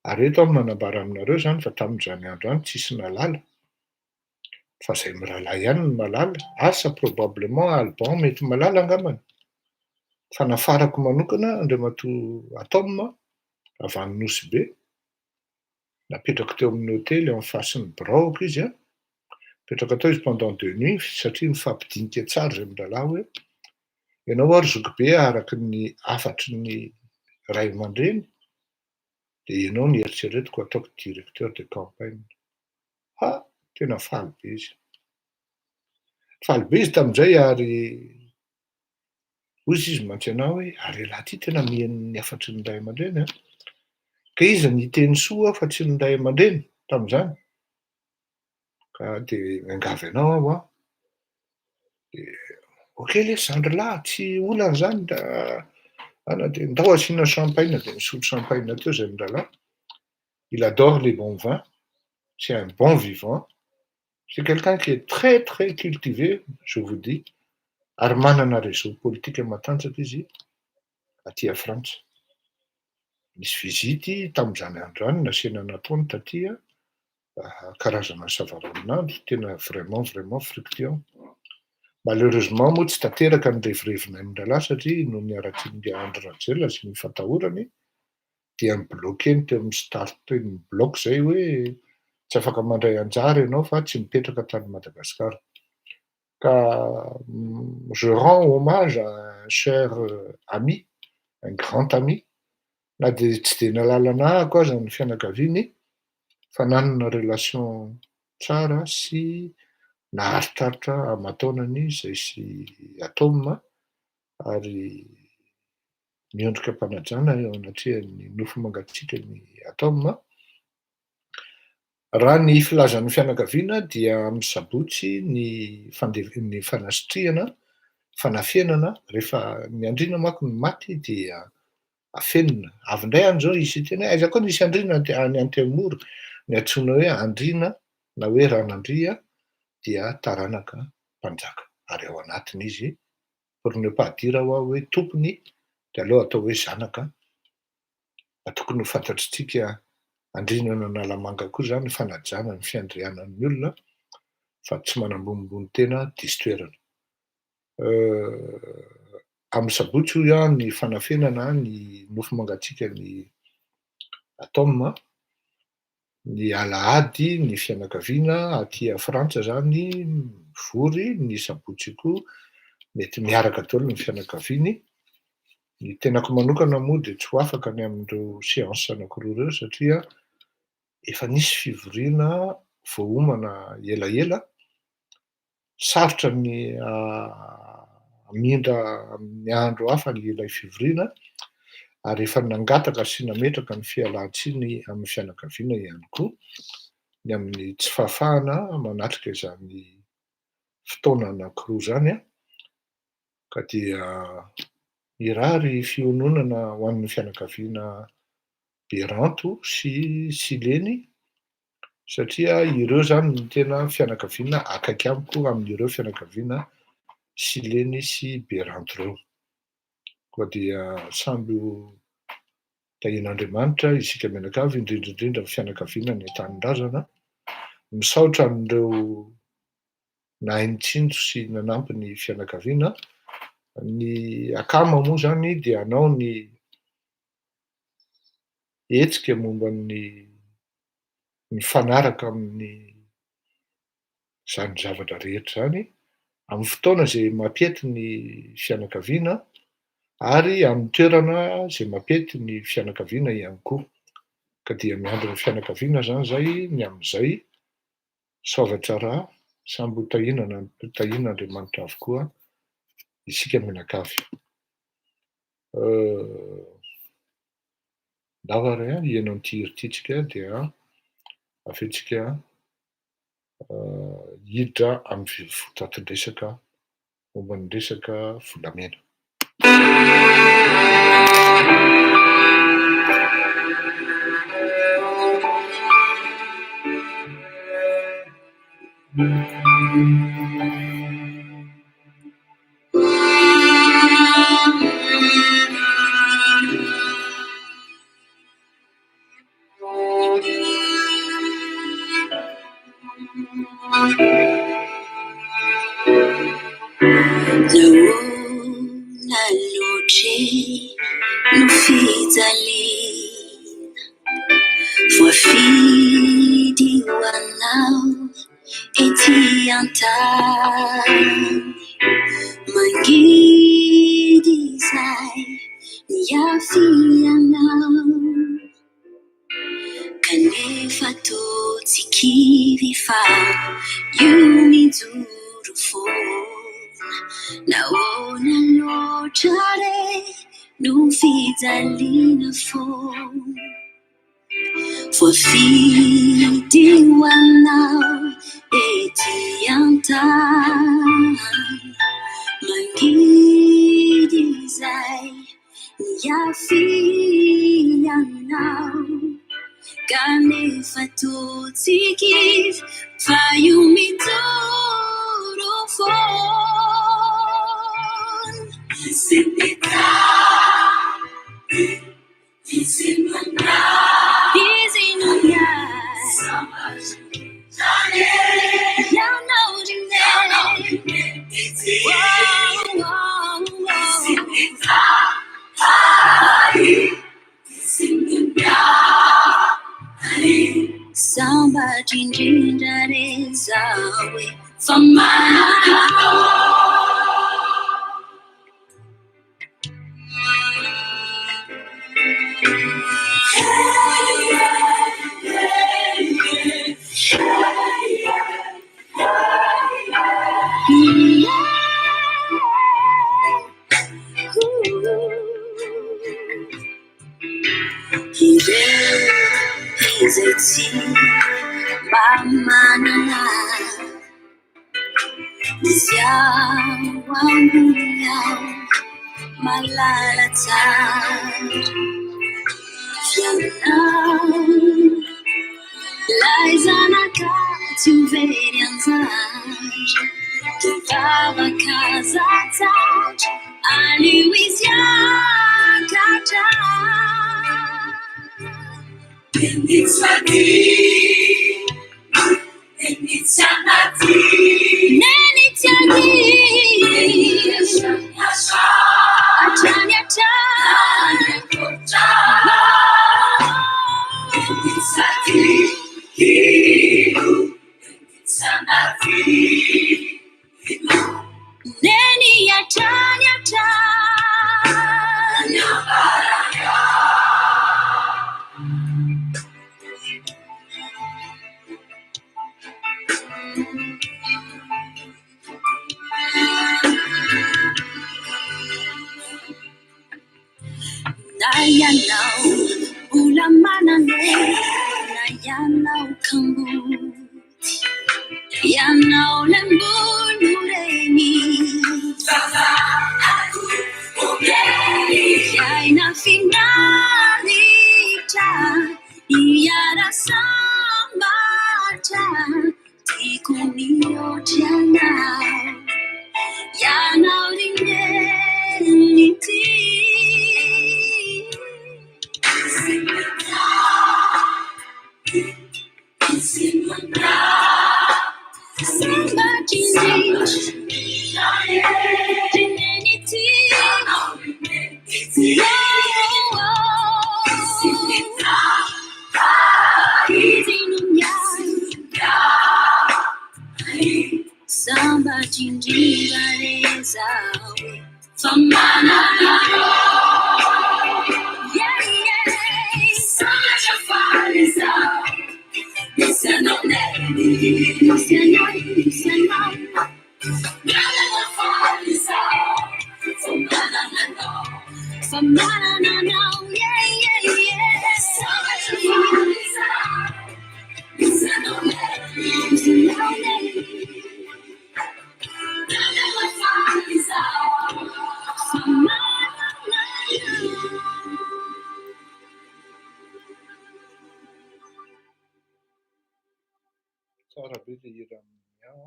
Ary eto aho manambara aminareo zany fa tamin'izany andro any tsisy nahalala, fa zay mirahalahy ihany no mahalala, asa probablement Alban mety mahalala angambany. Fa nafarako manokana Andriamatoa Atome avy any Nosy Be, napetrako teo amin'ny hôtely en face ny biraoko izy an, nipetraka tao izy pendant deux nuits satria nifampidinika tsara zay mirahalahy hoe ianao ary zokibe araky ny hafatry ny ray aman-dreny de ianao no eritreretiko ataoko directeur de campagne. Ha! Tena faly be izy. Faly be izy tamin'izay ary hoy izy mantsy anahy hoe ary ialahy ty tena miheno ny hafatry ny ray aman-dreny an! Ka iza no hiteny soa fa tsy ny ray aman-dreny tamin'izany? Ka de miangavy anao aho an, de ok lesy zandry lahy tsy olana zany da ana de ndao asiana champagne de nisotro champagne teo zay mirahalahy. Il adore les bons vins, c'est un bon vivant, c'est quelqu'un qui est très très cultivé, je vous dis, ary manana réseau politique matanjaka izy aty a Frantsa. Nisy visite tamin'izany andro any nasiana nataony taty karazana savaranonando, tena vraiment vraiment fructueux. Malheureusement moa tsy tanteraka ny revirevinay mirahalahy satria noho ny haratsian'ny Andry Rajoelina sy ny fatahorany dia ni-bloquer-ny teo amin'ny starting block zay hoe tsy afaka mandray anjara ianao fa tsy mipetraka tany Madagasikara. Ka je rends hommage à un cher ami, un grand ami, na de tsy de nahalala anahako aza ny fianakaviany fa nanana relation tsara sy naharitraritra aman-taonany zay sy Atome ary miondrika am-panajana eo anatrehan'ny nofo mangatsiaka ny Atome. Raha ny filazan'ny fianakaviana dia amin'ny sabotsy ny fandev- ny fanasitrihana, fanafenana, rehefa ny andriana manko no maty dia afenina. Avy indray any zao hisy hiteny hoe aiza koa nisy andriana any Antemoro, ny antsoina hoe andriana na hoe ranandria dia taranaka mpanjaka ary ao anatiny izy, pour ne pas dire hoa hoe tompony de aleo atao hoe zanaka. Tokony ho fantatritsika andriana an'Analamanga koa zany ny fanajana ny fiandrianan'ny olona. fa tsy manambonimbony tena diso toerana. Amin'ny sabotsy hoy aho ny fanafenana ny nofo mangatsiaka ny atôma, ny alahady ny fianakaviana aty Frantsa zany mivory, ny sabotsy koa mety miaraka daholo ny fianakaviany. Ny tenako manokana moa dia tsy ho afaka ny amin'ireo séance anankiroa ireo satria efa nisy fivoriana voaomana elaela, sarotra ny hamindra amin'ny andro hafa ilay fivoriana ary efa nangataka sy nametraka ny fialan-tsiny amin'ny fianakaviana ihany koa ny amin'ny tsy fahafahana manatrika izany fotoana anankiroa izany ka dia mirary fiononana ho an'ny fianakaviana Beranto sy Sileny satria ireo zany no tena fianakaviana akaiky amiko amin'ireo fianakaviana Sileny sy Beranto ireo. Koa dia samby ho tahian'Andriamanitra isika mianakavy, indrindra indrindra ny fianakaviana any an-tanindrazana. Misaotra an'ireo nahay nitsinjo sy nanampy ny fianakaviana. Ny akama moa zany dia hanao ny hetsika momba ny mifanaraka amin'ny izany zavatra rehetra izany amin'ny fotoana izay mampety ny fianakaviana ary amin'ny toerana izay mampety ny fianakaviana ihany koa. Ka dia miandry ny fianakaviana izany izay ny amin'izay. Soava tsara, samby ho tahiana tahian'Andriamanitra avokoa isika mianakavy. Ndao ary an, hihaino an'ity hira ity tsika dia avy eo tsika hiditra amin'ny votoatin-dresaka momba ny resaka volamena. Nahoana loatra e no fijaliana? Voafidy ho anao ety an-tany. Mangidy izay niafianao. Kanefa toa tsy kivy fa io mijoro foana. Nahoana loatra re no fijaliana foana? Voafidy ho anao ety an-tany. Mangidy izay niafianao. Kanefa toa tsy kivy fa io mijoro foana. Izy mitady, izy no Izy no miahy. Ianao ry Neny. Oh, oh, oh. Sambatra indrindra re zaho e fa manana Ireo izay tsy mba manana izy ao ambony ao malala tsara fianao Ilay zanaka tsy ho very anjara Mpivavaka zatsatra aleo izy hiakatra Na ianao mbola manana na ianao kamboty, ianao ilay mbono reny. Fiaina finaritra, hiara-sambatra, tiako mihoatra anao. Ianao ry neny ity. Sambatra indrindra, ry neny ity. Sambatra indrindra re zaho fa manana Yeah, yeah. Sambatra faly zaho misy anao neny, misy anao, misy anao. Manana faly zaho fa manana anao, fa manana anao. Yeah, yeah, yeah. Sambatra faly zaho misy anao neny, misy anao neny. Manana faly zaho fa manana anao. Tsara be le hira amin'ny aho a,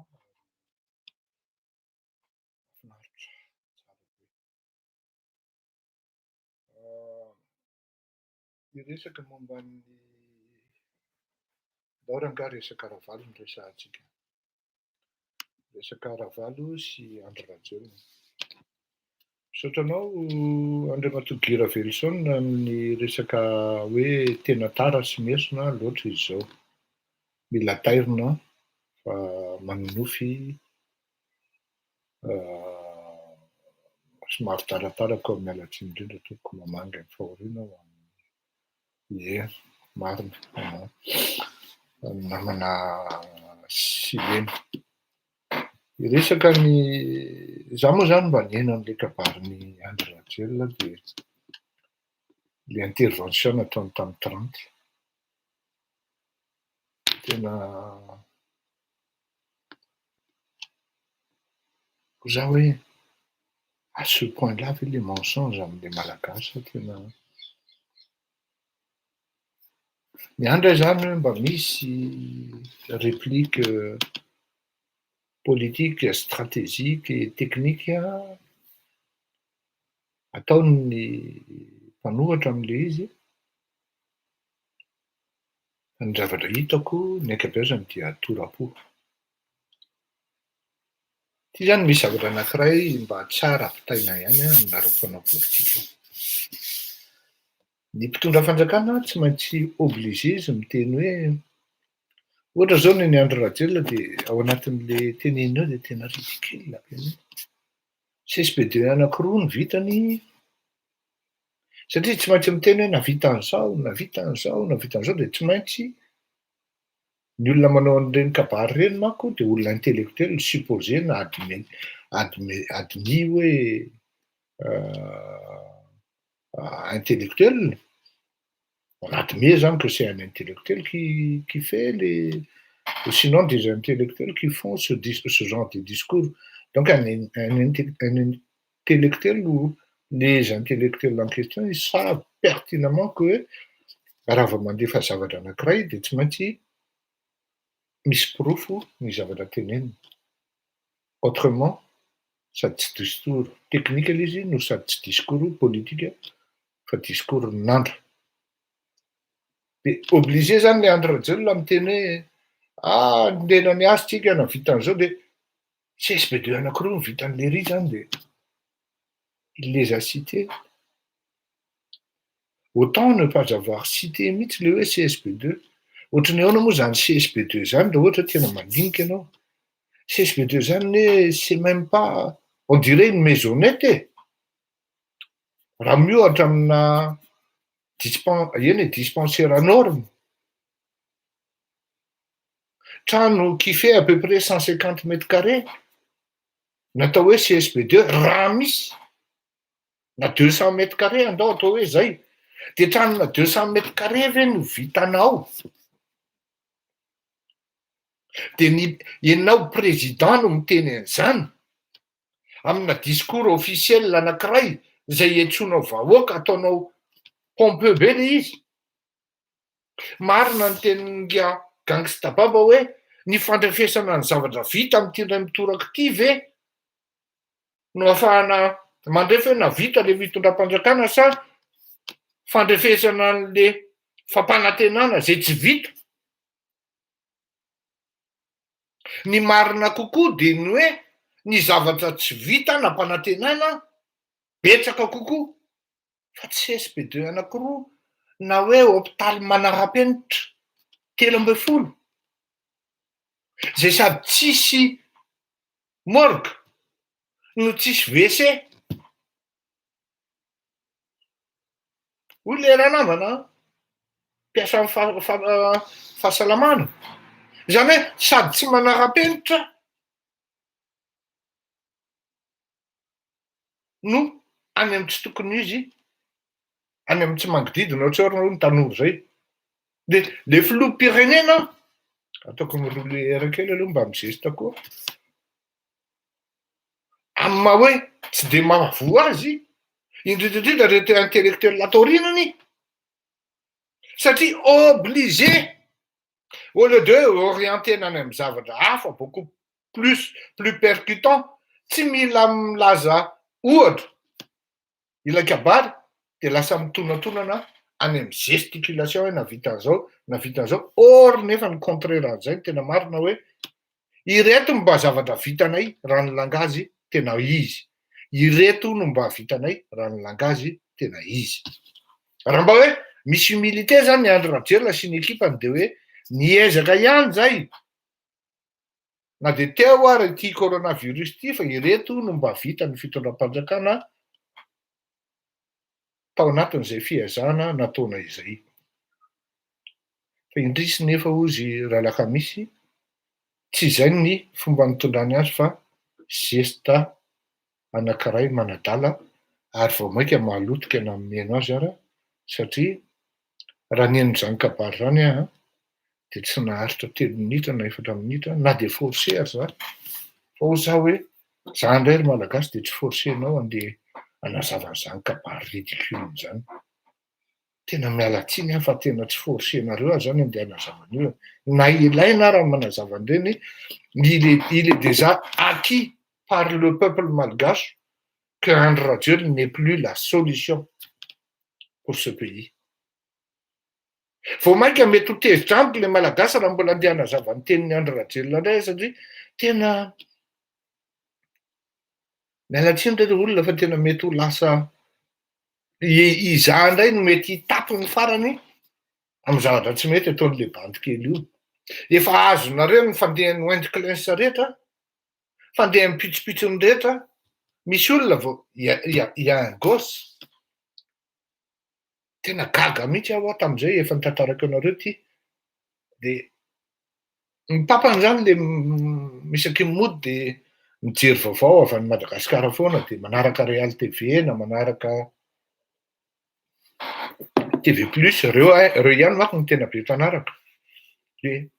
mahafinaritra, tsara be. Hiresaka momba ny ndao rangahy resaka Ravalo no resahantsika. Resaka Ravalo sy Andry Rajoelina. Misaotra anao Andriamatoa Guy Raveloson amin'ny resaka hoe tena tara sy miesona loatra izy izao. Mila tairina fa manonofy somary taratara koa miala tsiny indrindra tompoko mamangy ny fahoriana ho an'ny ie marina namana Silena. Hiresaka ny za moa zany mba nihaino an'ilay kabarin'i Andry Rajoelina dia le intervention nataony tamin'ny 30 tena za hoe à ce point là ve le mensonge amin'le malagasy sa tena miandry aho zany hoe mba misy réplique politique, stratégique et technique ataon'ny mpanohitra amin'le izy. Fa ny zavatra hitako ny ankabeazany dia tora-po. Ity zany misy zavatra anankiray mba tsara ampitaina ihany aminareo mpanao politika. Ny mpitondra fanjakana tsy maintsy obligé izy miteny hoe ohatra zao ny an'i Andry Rajoelina dia ao anatin'le teneniny ao dia tena ridicule be mihitsy. CSB2 anankiroa no vitany satria tsy maintsy miteny hoe nahavita an'izao, nahavita an'izao, nahavita an'izao dia tsy maintsy ny olona manao an'ireny kabary ireny manko dia olona intellectuel supposé na admis admis admis hoe intellectuel. On admet zany que c'est un intellectuel qui fait les ou sinon des intellectuels qui font ce genre de discours. Donc un intellectuel ou les intellectuels en question, ils savent pertinemment que raha vao mandefa zavatra anankiray dia tsy maintsy misy porofo ny zavatra tenenina. Autrement, sady tsy discours technique ilay izy no sady tsy discours politique fa discours nandra. De obligé zany le Andry Rajoelina miteny hoe ah nena niasa tsika nahavita an'izao de CSB2 anankiroa no vitan'le ry zany de il les a cités. Autant ne pas avoir cité mihitsy le hoe CSB2. Ohatry ny ahoana moa zany CSB2 zany raha ohatra tena mandinika ianao. CSB2 zany hoe c'est même pas, on dirait une maisonnette e. Raha miohatra amina dispen eny e dispensaire norme. Trano qui fait à peu près 150 mètres carrés, natao hoe CSB deux, raha misy, na 200 mètres carrés andao atao hoe zay, de tranona 200 mètres carrés ve no vitanao? De ny ianao président no miteny an'izany amina discours officiel anankiray zay iantsoanao vahoaka, ataonao pompeux be le izy. Marina ny tenin'ingahy Gangsta Baba hoe ny fandrefesana ny zavatra vita amin'ity indray mitoraka ity ve no ahafahana mandrefy hoe navita le fitondram-panjakana sa fandrefesana an'le fampanantenana zay tsy vita? Ny marina kokoa de ny hoe ny zavatra tsy vita nampanantenana betsaka kokoa fa tsy CSB deux anankiroa na hoe hopitaly manara-penitra 13 zay sady tsisy morgue no tsisy WC. Hoy le ranamana an, mpiasan'ny fahasalamana, izany hoe sady tsy manara-penitra no any amin'ny tsy tokony izy, any amin'ny tsy mangodidina ohatry hoe ny tanora izay. De le filoham-pirenena, ataoko mi-rouler air kely aloha mba mi-geste koa, amin'ny maha hoe tsy de mahavoa azy, indrindra indrindra reto intellectuel ato aorianany, satria obligé au lieu de orienter-na any amin'ny zavatra hafa beaucoup plus plus percutant, tsy mila milaza ohatra ilay kabary de lasa mitonatonana any amin'ny gesticulation hoe nahavita an'izao, nahavita an'izao, or nefa ny contraire an'izay no tena marina hoe ireto no mba zavatra vitanay raha ny langage tena izy, ireto no mba vitanay raha ny langage tena izy. Raha mba hoe misy humilité zany Andry Rajoelina sy ny ekipany de hoe niezaka ihany zay na de teo ary ity coronavirus ity fa ireto no mba vitan'ny fitondram-panjakana tao anatin'izay fiezahana nataonay izay. Fa indrisy nefa hozy Ralakamisy, tsy izay ny fomba nitondrany azy fa zesta anankiray manadala ary vao mainka mahalotika na mihaino azy ara satria raha nihaino izany kabary izany aho an, dia tsy naharitra telo minitra na efatra minitra na dia forcé ary za, fa hoy za hoe za indray ry Malagasy dia tsy forcé-nao handeha hanazava an'izany kabary ridicule izany. Tena miala tsiny aho fa tena tsy forcé-nareo aho zany handeha hanazava an'io e. Na ilaina ara ny manazava an'ireny, il est il est déjà acquis par le peuple malgache que Andry Rajoelina n'est plus la solution pour ce pays. Vao mainka mety ho tezitra amiko le Malagasy raha mbola andeha hanazava ny tenin'i Andry Rajoelina indray aho satria tena miala tsiny re ry olona fa tena mety ho lasa izaho indray no mety hitapy ny farany amin'ny zavatra tsy mety ataon'le bandy kely io. Efa azonareo ny fandehan'ny Wind Cleanse rehetra, fandehan'ny pitsopitsony rehetra, misy olona vao il y a il y a un gosse Tena gaga mihitsy aho hoa tamin'izay efa nitantarako anareo ity, de ny papany zany le isaky ny mody de mijery vaovao avy any Madagasikara foana de manaraka Real TV na manaraka TV plus, reo reo ihany manko no tena be mpanaraka, de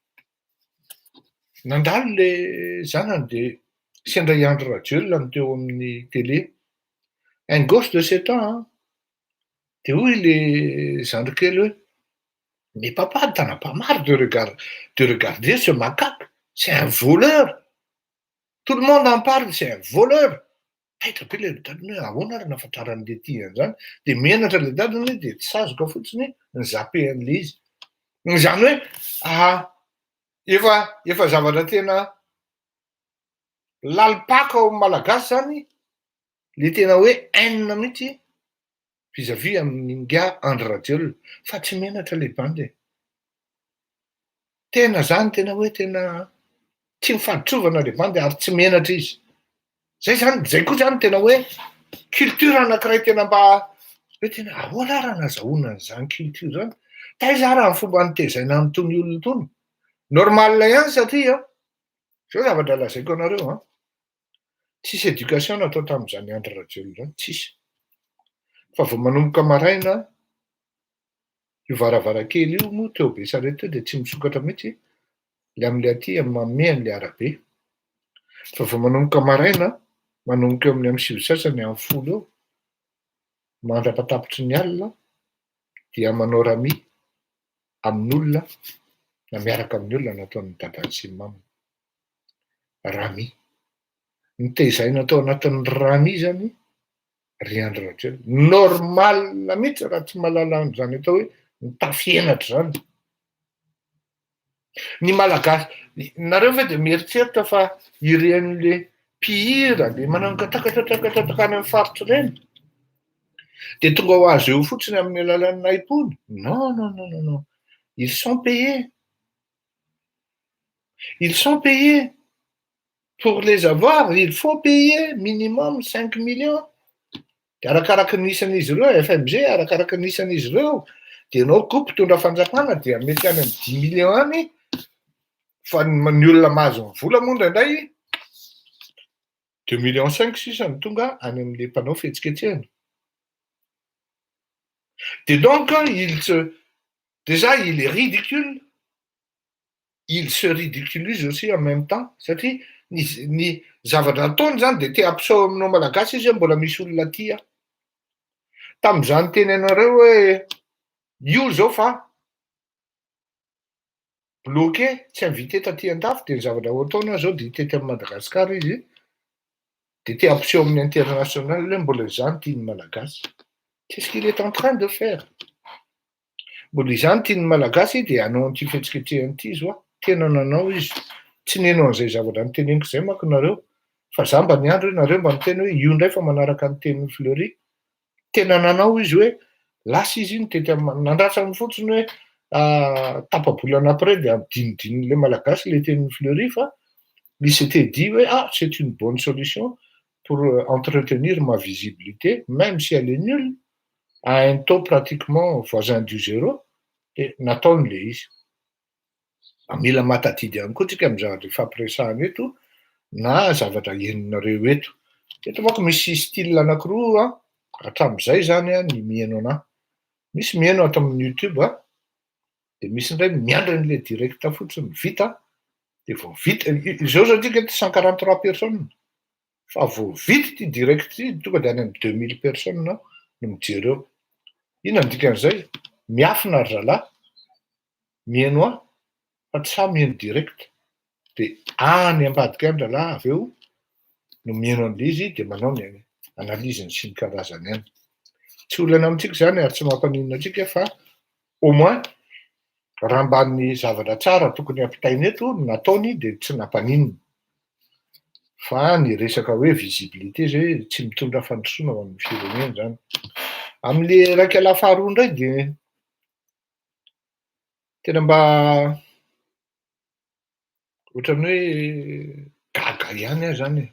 nandalo le zanany de sendra i Andry Rajoelina no teo amin'ny télé, un gosse de sept ans an. De hoy le zandry kely hoe, mais papa t'en as pas marre de regard de regarder ce macaque, c'est un voleur, tout le monde en parle, c'est un voleur. Taitra be le dadany hoe ahoana ary nahafantaran'le ty an'izany, de menatra le dadany hoe de tsy sazoka fotsiny ni-zapper an'le izy. Izany hoe efa efa zavatra tena lalim-paka ao amin'ny malagasy zany le tena hoe haine mihitsy vis à vis amin'ingahy Andry Rajoelina fa tsy menatra le bandy e! Tena zany tena hoe tena tsy mifaditrovana le bandy ary tsy menatra izy. Zay zany, zay koa zany tena hoe culture anankiray tena mba hoe tena ahoana ary nazahoana an'izany culture zany? Taiza ary ny fomba nitezaina an'itony olona itony? Normal ihany satria zao zavatra lazaiko anareo an, tsisy éducation natao tamin'izany Andry Rajoelina zany, tsisy. Fa vao manomboka maraina io varavarankely io moa teo Besarety teo de tsy misokatra mihitsy le am'le aty manome an'le arabe. Fa vao manomboka maraina, manomboka eo amin'ny amy 9 sasany, amy 10 eo, mandra-patapitry ny alina dia manao rami amin'olona na miaraka amin'ny olona nataon'ny dadany sy ny mamany. Rami. Nitezaina tao anatin'ny rami zany ry Andry Rajoelina. Normal mihitsy raha tsy mahalala an'izany atao hoe mitafy henatra zany. Ny Malagasy, nareo ve de mieritreritra fa ireny le mpihira le manao katakatakatakataka any amin'ny faritra ireny de tonga ho azy eo fotsiny amin'ny alalan'ny naipony? Non, non, non, non, non. Ils sont payés. Ils sont payés. Pour les avoir, il faut payer minimum 5 millions. De arakaraky ny isan'izy ireo, FMG, arakaraky ny isan'izy ireo, de ianao koa mpitondra fanjakana dia mety any amy 10 millions any, fa ny olona mahazo ny vola moa indraindray 2,5 millions sisa no tonga any am'le mpanao fihetsiketsehana. De donc il se déjà il est ridicule, il se ridiculise aussi en même temps, satria ny zavatra ataony zany de te hampiseho aminao Malagasy izy hoe mbola misy olona tia. Tam'izany teny anareo hoe io zao fa bloqué, tsy invité taty an-dafy, de ny zavatra ho ataony zao de hitety amy Madagasikara izy, de te hampiseho amin'ny international hoe mbola izany tian'ny Malagasy. C'est ce qu'il est en train de faire. Mbola izany tian'ny Malagasy de hanao an'ity fihetsiketsehana ity izy oa. Tena nanao izy. Tsy nino an'izay zavatra niteneniko zay manko nareo. Fa za mba niandry hoe nareo mba niteny hoe io indray fa manaraka ny tenin'ny Fleury. Tena nanao izy hoe lasa izy nitety amy nandrasany fotsiny hoe tapa-bolana après de ampidinidin'le Malagasy le tenin'ny Fleury, fa il s'était dit hoe ah, c'est une bonne solution pour entretenir ma visibilité, même si elle est nulle, à un taux pratiquement voisin du zéro, de nataony le izy. Mila mahatadidy ihany koa tsika amy zavatra ifampiresahana eto na zavatra heninareo eto. Eto manko misy style anankiroa a hatram'izay zany a ny miheno anahy. Misy miheno ato amin'ny YouTube a, de misy indray miandry an'le direct fotsiny vita, de vao vita zao zao tsika 143 personnes, fa vao vita ty direct ty tonga de any amy 2000 personnes no mijery eo. Inona ny dikan'izay? Miafina ry zalahy miheno ahy fa tsy sahy miheno direct, de any ambadika any zalahy avy eo no miheno an'le izy, de manao ny analyse-ny sy ny karazany any. Tsy olana amitsika zany ary tsy mampaninona atsika, fa au moins raha mba ny zavatra tsara tokony ampitaina eto no nataony de tsy nampaninona. Fa ny resaka hoe visibilité zay tsy mitondra fandrosoana ho an'ny firenena zany. Am'le raiky ala faharoa indray de tena mba ohatrany hoe gaga ihany aho zany e.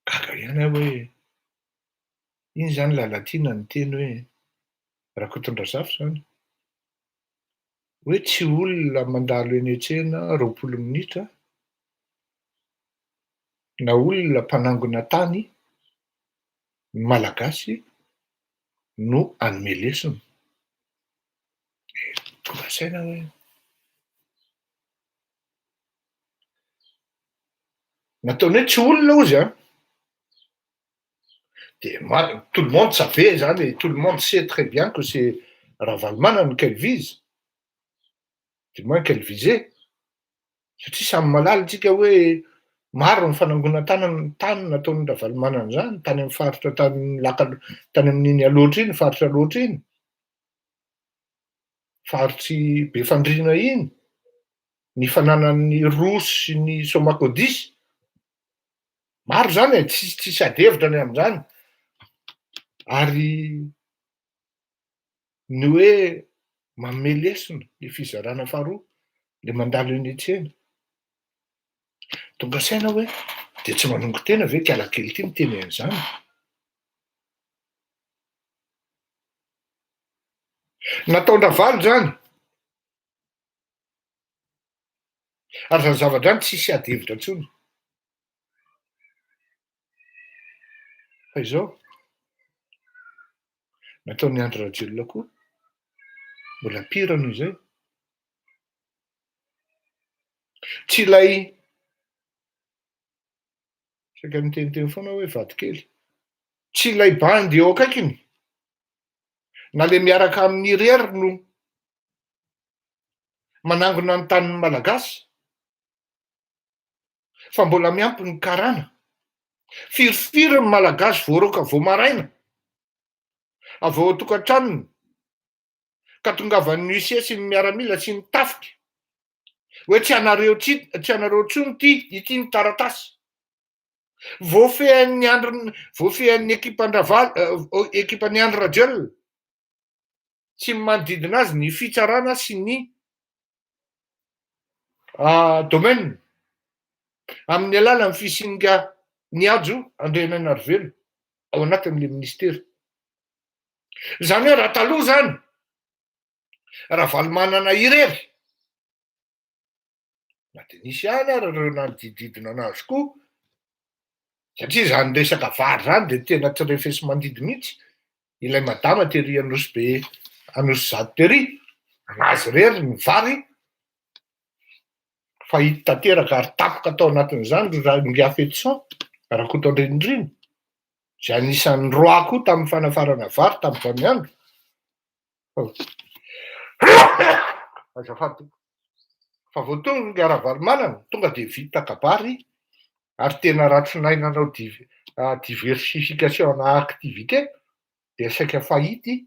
Gaga ihany aho hoe iny zany Lalatiana ny teny hoe Rakotondrazafy zany hoe tsy olona mandalo eny an-tsena 20 minitra na olona mpanangona tany Malagasy no anome lesona. Tonga saina hoe nataony hoe tsy olona ozy a. De tout le monde savait zany, tout le monde sait très bien que c'est Ravalomanana qu'elle vise, du moins qu'elle visait, satria samy mahalala tsika hoe maro ny fanangona-tanana tany nataony Ravalomanana zany tany amy faritra tany laka tany amin'iny Alaotra iny, faritra Alaotra iny, faritsy Befandriana iny, ny fananany Rossy sy ny Somacodis. Maro zany e, tsisy ady hevitra ny am'izany. Ary ny hoe manome lesona le fizarana faharoa le mandalo eny an-tsena. Tonga saina hoe de tsy manongo tena ve kialakely ty miteny an'izany? Nataon-dRavalo zany. Ary zany zavatra zany tsisy ady hevitra intsony. Fa izao, nataon'i Andry Rajoelina koa, mbola pire noho izay. Tsy ilay saika niteniteny foana hoe vadikely, tsy ilay bandy eo akaikiny na le miaraka aminy irery no manangona ny tanin'ny Malagasy fa mbola miampy ny karana. Firifiry ny Malagasy voaroaka vao maraina avy ao an-tokantranony ka tongavan'ny huissier sy ny miaramila sy ny tafika hoe tsy anareo tsy anareo intsony ity, ity ny taratasy. Voafehin'ny andro voafehin'ny ekipan-dRavalo ekipan'i Andry Rajoelina sy ny manodidina azy ny fitsarana sy ny domaine amin'ny alalan'ny fisian'ingahy Nihajo Andrianainarivelo ao anatin'ilay minisitera. Izany hoe raha taloha izany Ravalomanana irery na dia nisy ihany ary ireo nanodididina anazy koa, satria izany resaka vary izany dia tena tsy refesi-mandidy mihitsy, ilay madama tery Anosibe Anosizato tery, anazy irery ny vary, fa hita tanteraka ary tapoka tao anatin'izany ry Rangahy Fetison, Rakotoandrianirina, izay anisan'ny roi koa tamin'ny fanafarana vary tamin'izany andro. Azafady tompoko. Fa vao tonga i Ravalomanana, tonga dia vita kabary ary tena raha tsy nahay nanao diversification ana activité dia saika faillite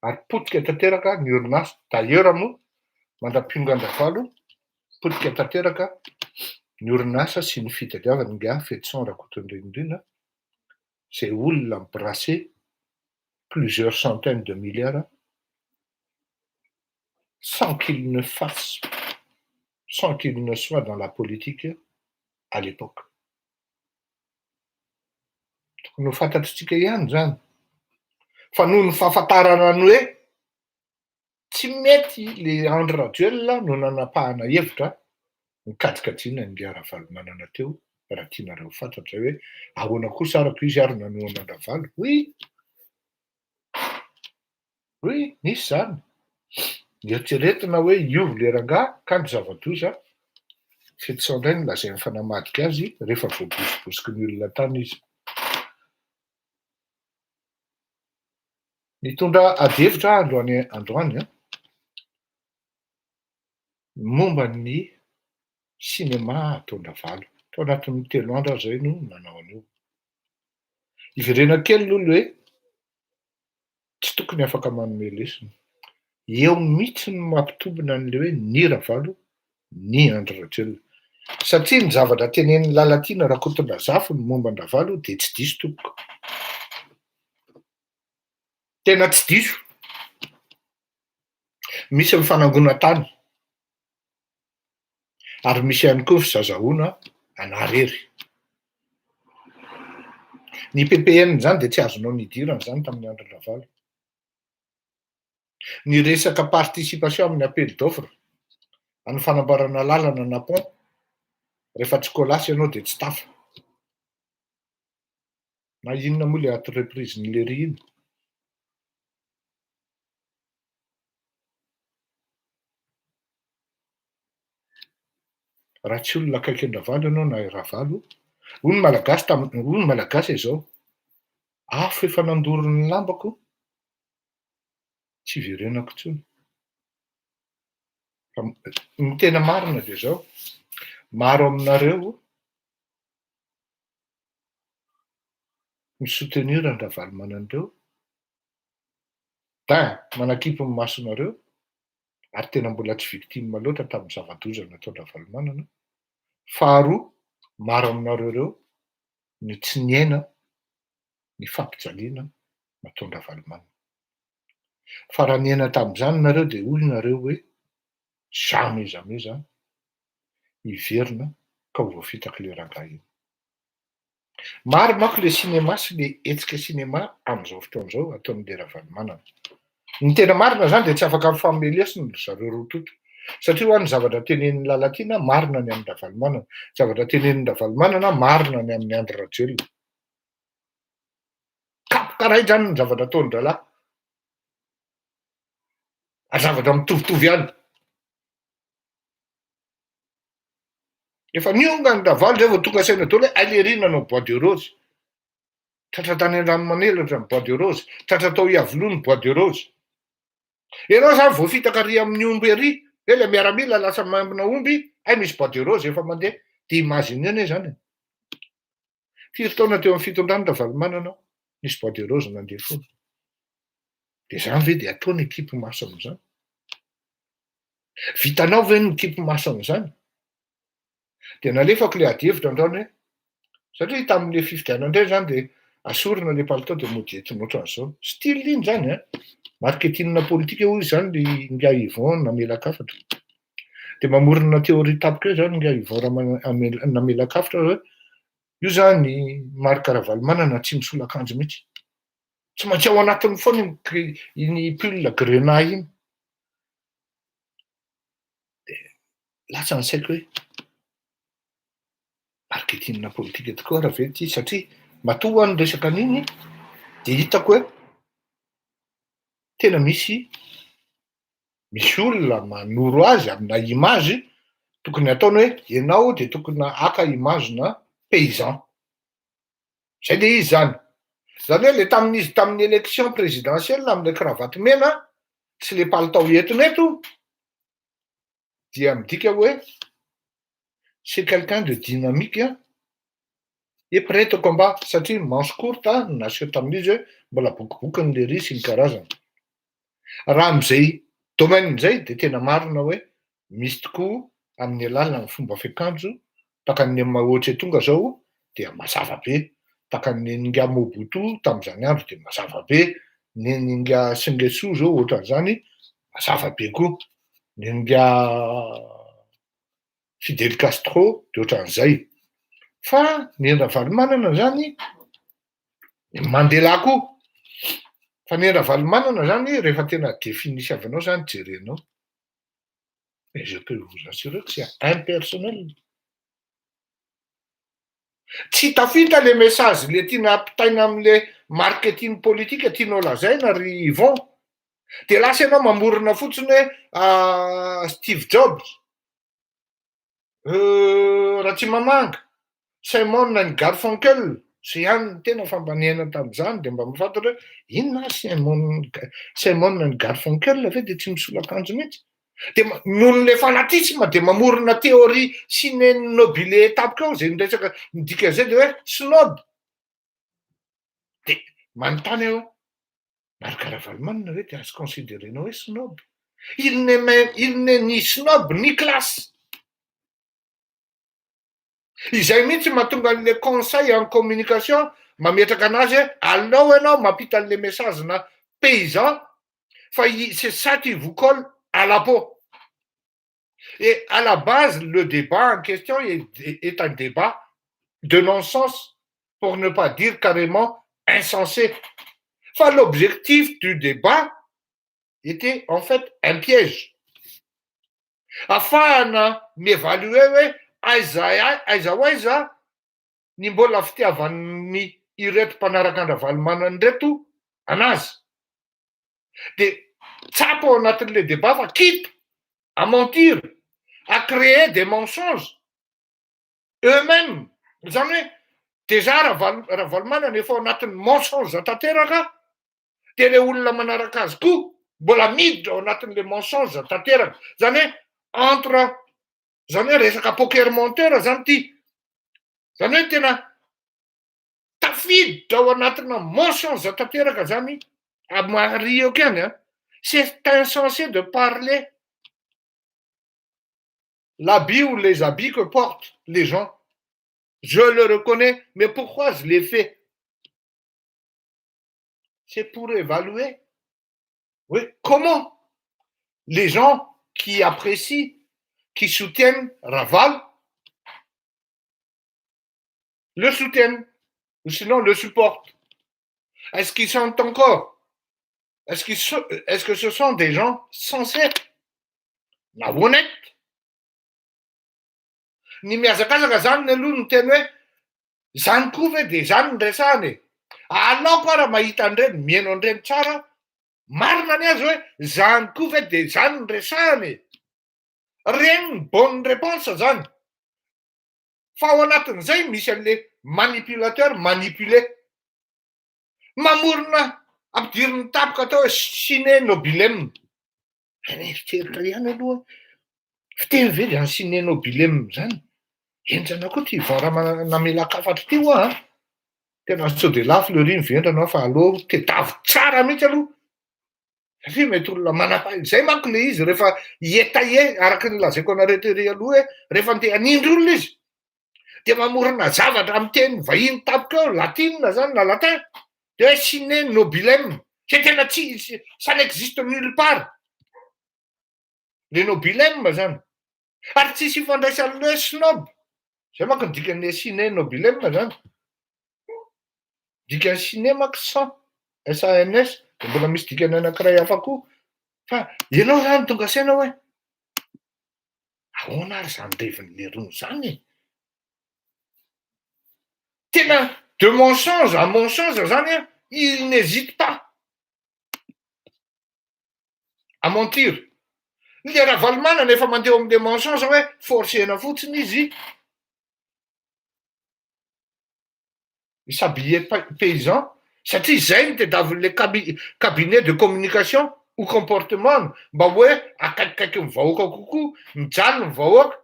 ary potika tanteraka ny orinasa. D'ailleurs moa mandra-piongan-dRavalo, potika tanteraka ny orinasa sy ny fitadiavana ingahy Fetison Rakotonirina izay olona mi-brasser plusieurs centaines de milliards sans qu'il ne fasse, sans qu'il ne soit dans la politique à l'époque. Tokony ho fantatritsika ihany izany fa noho ny fahafantarana ny hoe Tsy mety le Andry Rajoelina no nanapahana hevitra nikajikajiana an'ingahy Ravalomanana teo raha tianareo ho fantatra hoe ahoana kosa arako izy ary nanohana an-dRavalo. Oui! Oui, nisy izany. Nieritreretina hoe hiova le rangahy kanjo zava-doza, Fetison indray no lazainy fa namadika azy rehefa voabosibosiky ny olona tany izy. Nitondra adihevitra aho androany androany an, momba ny cinéma ataon-dRavalo. Tao anatin'ny telo andro aho izay no nanao an'io. Hiverenako kely aloha le hoe tsy tokony afaka manome lesona. Eo mihitsy no mampitombina an'ilay hoe ny Ravalo, ny Andry Rajoelina. Satria ny zavatra tenenin'i Lalatiana Rakotondrazafy ny momba an-dRavalo dia tsy diso tompoko. Tena tsy diso. Misy ny fanangonan-tany ary misy ihany koa ny fizazahoana an'arery. Ny PPN izany dia tsy azonao nidirana izany tamin'ny andron-dRavalo. Ny resaka participation amin'ny appel d'offre, amin'ny fanamboarana lalana na pont, rehefa tsy colas ianao dia tsy tafa. Na inona moa ilay entreprise-n'i Lery iny? Raha tsy olona akaiky an-dRavalo ianao na i Ravalo, hoy ny Malagasy tam-, hoy ny Malagasy izao, afo efa nandoro ny lambako, tsy iverenako intsony. Fa ny tena marina dia izao, maro aminareo mi-soutenir an-dRavalomanana ireo, d'un, manakipy ny masonareo, ary tena mbola tsy victime loatra tamin'ny zava-doza nataon-dRavalomanana, faharoa, maro aminareo ireo no tsy niaina ny fampijaliana nataon-dRavalomanana. Fa raha niaina tamin'izany nareo dia hoy nareo hoe jamais jamais za hiverina ka ho voafitak'ilay rangahy iny. Maro manko le cinéma sy le hetsika cinéma amin'izao fotoana izao ataon'i Ravalomanana. Ny tena marina zany dia tsy afaka mifanome lesona ry zareo roa tonta. Satria ho'a ny zavatra tenenin'i Lalatiana marina ny amin'i Ravalomanana, zavatra tenenin'i Ravalomanana marina ny amin'i Andry Rajoelina. Kapoka ray zany ny zavatra ataon-drahalahy. Ary zavatra mitovitovy ihany. Efa niongany Ravalo zay vao tonga saina daholo hoe hay lery nanao bois de rose. Tratra tany Andranomanelatra ny bois de rose, tratra tao Iavoloha ny bois de rose. Ianao zany voafitaka ary amin'ny omby ary, hoe le miaramila lasa miambina omby, hay misy bois de rose efa mandeha. De imaginez anie zany e. Firy taona teo amin'ny fitondrany Ravalomanana aho, nisy bois de rose nandeha foana. De zany ve de atao ny mikipy maso amin'izany? Vitanao ve ny mikipy maso amin'izany? De nalefako le adihevitra androany hoe, satria tamin'le fifidianana indray zany de asorina le palitao de mody entina ohatran'izao. Style iny zany an, marketing politique hoy zany le ingahy Yvon namelakafatra. De mamorona théorie tampoka eo zany ingahy Yvon raha namelakafatra hoe io zany Marc Ravalomanana tsy misolo akanjo mihitsy. Tsy maintsy ao anatiny foana iny iny pull grenat iny. De lasa ny saiko hoe marketing politique tokoa raha ve ty, satria matoa ny resaka an'iny de hitako hoe tena misy olona manoro azy amina image tokony ataony hoe ianao de tokony haka image-na paysan. Zay le izy zany. Zany hoe le tamin'izy tamin'ny élection présidentielle am'le kravaty mena sy le palitao entina eto dia midika hoe c'est quelqu'un de dynamique et prêt au combat, satria manche courte naseho tamin'izy hoe mbola bokobokiny le ry sy ny karazany. Raha am'izay domaine zay de tena marina hoe misy tokoa amin'ny alalan'ny fomba fiakanjo tahaka ny Mao Tse-tung zao dia mazava be, tahaka ny ninga Mobutu tam'izany andro de mazava be, ny ninga Senghor zao ohatran'izany mazava be koa, ny ninga Fidel Castro de ohatran'izay. Fa ny Ravalomanana zany, Mandela koa, fa ny Ravalomanana zany rehefa tena définisiavanao zany jerenao. Et je peux vous assurer que c'est impersonnel. Tsy tafita le message le tiana ampitaina am'le marketing politique tianao lazaina, ry Yvon. De lasa ianao mamorona fotsiny hoe Steve Jobs, Ratsimamanga, Simon and Garfunkel, zay ihany ny tena fa mba niaina tam'izany de mba mahafantatra hoe inona Simon and Garfunkel ve de tsy misolo akanjo mihitsy. De noho le fanatisme de mamorona théorie sine nobile tampoka eo zay niresaka midika zay de hoe snob. De manontany aho hoe Marc Ravalomanana ve de azo considérenao hoe snob? Il n'est ni snob ni classe. Izay mihitsy mahatonga an'le conseil en communication mametraka anazy hoe alao ianao mampita an'le message na paysan fa c'est ça qui vous colle à la peau. Et à la base, le débat en question est un débat de non-sens, pour ne pas dire carrément insensé. Enfin, l'objectif du débat était en fait un piège. Afahana miévaluer hoe aiza aiza ho aiza ny mbola fitiavan'ny ireto mpanaraka an-dRavalomanana ireto anazy. De tsapa ao anatin'le débat fa quitte à mentir, à créer des mensonges eux-mêmes. Zany hoe déjà Ravalomanana efa ao anatin'ny mensonge tanteraka, de le olona manaraka azy koa mbola miditra ao anatin'le mensonge tanteraka. Zany hoe entre zany hoe resaka poker menteur zany ty. Zany hoe tena tafiditra ao anatina mensonge tanteraka zany mariako ihany a. C'est insensé de parler l'habit ou les habits que portent les gens. Je le reconnais, mais pourquoi je l'ai fait? C'est pour évaluer. Oui, comment les gens qui apprécient, qui soutiennent Ravalo, le soutiennent, ou sinon le supportent. Est-ce qu'ils sont encore? Est-ce que ce sont des gens sincères? na honnête. Ny mihazakazaka zany ny aloha ny teny hoe zany koa ve de zany ny resahana e. Aleoko ara mahita an'ireny, mihaino an'ireny tsara, marina ny azy hoe zany koa ve de zany ny resahana e. Reny ny bonne réponse zany. Fa ao anatin'izay misy an'le manipulateur manipulé. Mamorona ampidiriny tapoka atao hoe sine nobilem. Eritreritra ihany aloha, fiteny ve zany sine nobilem zany? Henjana koa ty vara namelakafatra ty hoa a. Tena sao de lafo le ry mivendrana aho fa aleo tedavo tsara mihitsy aloha. Satria mety olona manam-pahaizana, zay manko le izy rehefa hiétayer araky ny lazaiko anareo tery aloha hoe rehefa andeha hanindry olona izy de mamorona zavatra amy teny vahiny tampoka eo, latina zany na latin, de hoe sine nobilem, zay tena tsy, ça n'existe nulle part. Le nobilem zany. Ary tsisy ifandraisan'le hoe snob. Zay manko ny dikan'le sine nobilem zany. Dikan'ny sine manko sans, S-A-N-S, de mbola misy dikany anankiray hafa koa. Fa ianao zany tonga saina hoe ahoana ary zany revin'le rony zany e? Tena de mensonge à mensonge zany a, il n'hésite pas à mentir. Le Ravalomanana efa mandeha eo am'le mensonge hoe forcena fotsiny izy s'habiller paysan satria zay ny tediavin'le cabinet de communication ou comportement mba hoe akaikikaiky ny vahoaka kokoa, mijaly ny vahoaka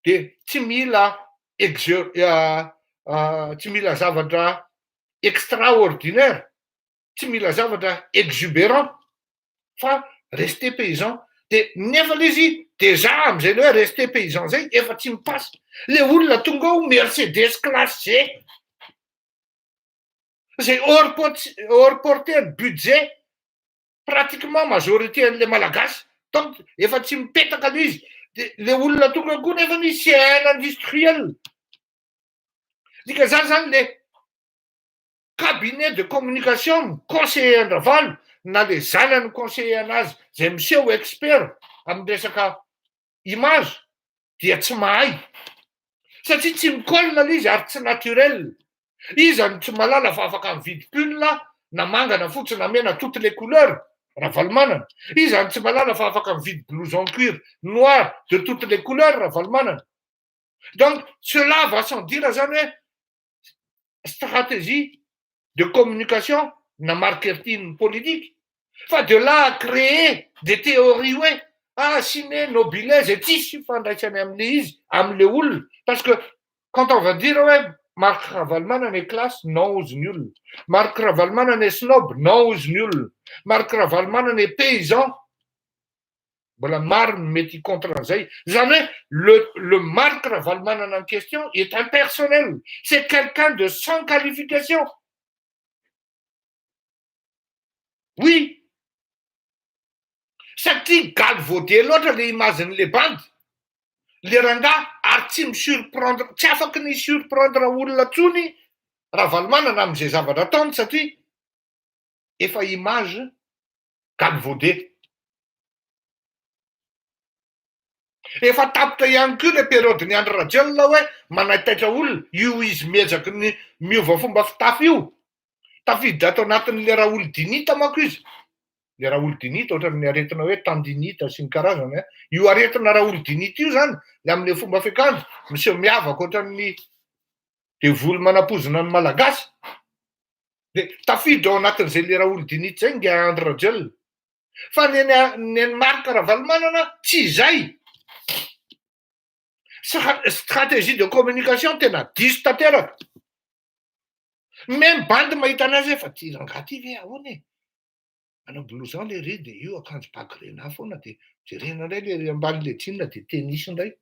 de tsy mila tsy mila zavatra extraordinaire, tsy mila zavatra exubérant fa rester paysan. De nefa le izy déjà am'izay le hoe rester paysan zay efa tsy mipasy. Le olona tonga ao Mercedes classe G zay hors portée ny budget pratiquement majorité an'le malagasy, donc efa tsy mipetaka le izy. De le olona tonga koa nefa izy c'est un industriel. Dika zany zany le cabinet de communication conseiller an-dRavalo na le zanany conseiller anazy zay miseho expert amy resaka image dia tsy mahay satria tsy mikolina le izy ary tsy naturel. Iza no tsy malala fa afaka mividy pull na manga na fotsy na mena, toutes les couleurs, Ravalomanana? Iza no tsy malala fa afaka mividy blouson cuir noir de toutes les couleurs, Ravalomanana? Donc cela va sans dire zany hoe stratégie de communication na marketing politique. Fa de là à créer des théories hoe ah, sine nobile zay tsisy ifandraisany am'le izy am'le olona, parce que quand on va dire hoe Marc Ravalomanana est classe, non ozy ny olona. Marc Ravalomanana est snob, non ozy ny olona. Marc Ravalomanana est paysan, mbola maro ny mety contre an'izay. Zany hoe le Marc Ravalomanana en question est impersonnel, c'est quelqu'un de sans qualification. Oui, satria galvaudé loatra le image-n'le bandy le rangahy ary tsy mi-surprendre, tsy afaky ny surprendre olona ntsony Ravalomanana am'izay zavatra ataony satria efa image galvaudé. Efa tapitra ihany koa le période ny Andry Rajoelina hoe manaitaitra olona io izy miezaky ny miova fomba fitafy io. Tafiditra ato anatin'le Raholdinita manko izy. Le Raholdinita ohatran'ny aretina hoe tendinite sy ny karazany a. Io aretina Raholdinita io zany le amin'le fomba fiakanjo miseho miavaka ohatran'ny devoly manapozina ny malagasy. De tafiditra ao anatin'izay le Raholdinita zay nge Andry Rajoelina. Fa ny ny an'i Marc Ravalomanana tsy izay. Stratégie de communication tena diso tanteraka. Même bandy mahita anazy hoe fa ty rangahy ty ve ahoana e? Manao blouson le ry de io akanjo ba grenat foana de jerena indray le ry ambany le jean de tennis indray.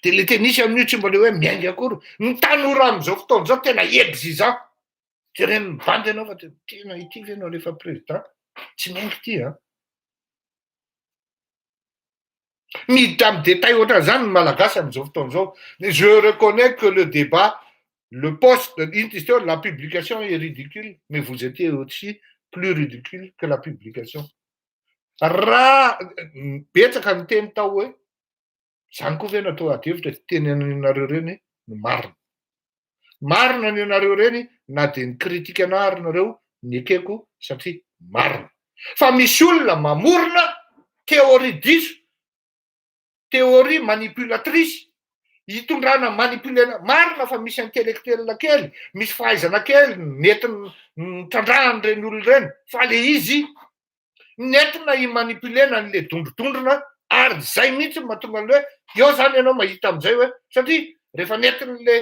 De le tennis amin'io tsy mbola hoe miainga akory. Ny tanora amin'izao fotoana izao tena exigeant. Jeren'ny bandy ianao fa tena ity ve no alefa président? Tsy miainga ity an. Miditra amin'ny détail ohatran'izany ny malagasy amin'izao fotoana izao. Je reconnais que le débat, le poste, ino izy teo, la publication est ridicule, mais vous étiez aussi plus ridicule que la publication. Raha betsaka ny teny tao hoe zany koa ve no atao ady hevitra, teny anareo reny no marina. Marina ny anareo reny na de ny critique anahy ary nareo ny ekeko satria marina. Fa misy olona mamorona théorie diso, théorie manipulatrice, hitondrana manipulena. Marina fa misy intellectuel kely, misy fahaizana kely nentiny nitrandrahany reny olona reny, fa le izy nentina himanipulena an'le dondrodondrona, ary zay mihitsy no mahatonga an'le hoe eo zany ianao mahita am'izay hoe satria rehefa nentin'le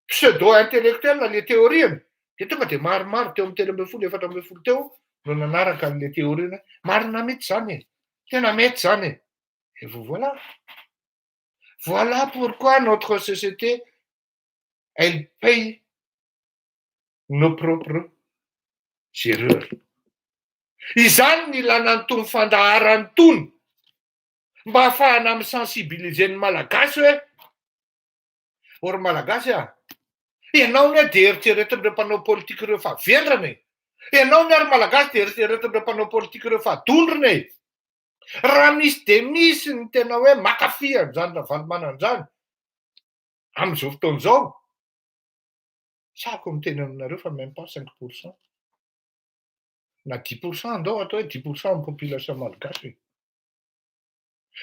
pseudo intellectuel le théorieny de tonga de maromaro teo amy 13, 14 teo no nanaraka an'le théorieny hoe marina mihitsy zany e, tena mety zany e. Et vous voilà. Voilà pourquoi notre société, elle paye nos propres erreurs. Izany ny ilana nytony fandaharany tony mba ahafahana amy sensibiliser ny Malagasy hoe ory Malagasy a, ianao ny de eritreretin'ireo mpanao politika ireo fa vendrana e, ianao ny ary Malagasy de eritreretin'ireo mpanao politika ireo fa dondrona e. Raha misy de misy ny tena hoe makafy an'izany Ravalomanana zany am'izao fotoana izao, sako miteny aminareo fa même pas 5% na 10%, andao atao hoe 10% amy population malagasy.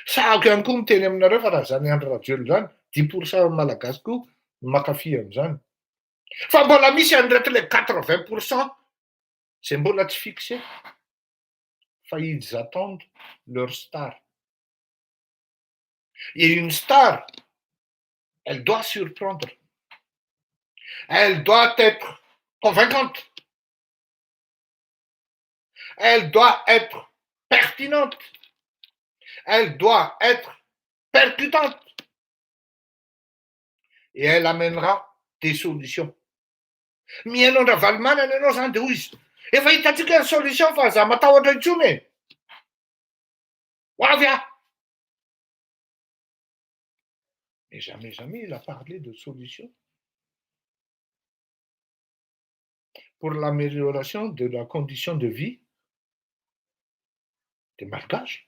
Sahako ihany koa miteny aminareo fa raha zany Andry Rajoelina zany, 10% Malagasy koa no makafy an'izany, fa mbola misy an'ireto le 80% zay mbola tsy fixé fa ils attendent leur star. Et une star, elle doit surprendre, elle doit être convaincante, elle doit être pertinente, elle doit être percutante et elle amènera des solutions. Mihaino an-dRavalomanana ianao zany de hoy izy efa hitantsika ny solution fa za matahotra intsony e, ho avy ah. Mais jamais, jamais il a parlé de solution pour l'amélioration de la condition de vie des Malgaches.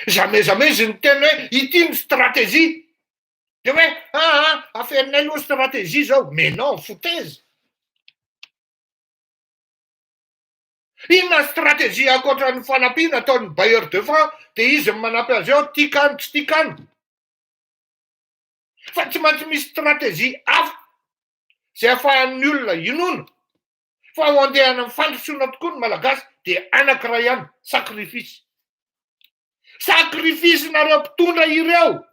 Jamais, jamais izy niteny hoe ity ny stratégie de hoe aa aferinay aloha stratégie zao. Mais non, foutaise. Inona stratégie ankoatra ny fanampiana ataon'ny bailleur de fonds de izy ny manampy azy eo, tiakany tsy tiakany, fa tsy maintsy misy stratégie hafa zay ahafahan'ny olona inoana fa ho andehana amin'ny fandrosoana tokoa ny Malagasy. De anankiray ihany, sacrifice, sacrifice nareo mpitondra ireo.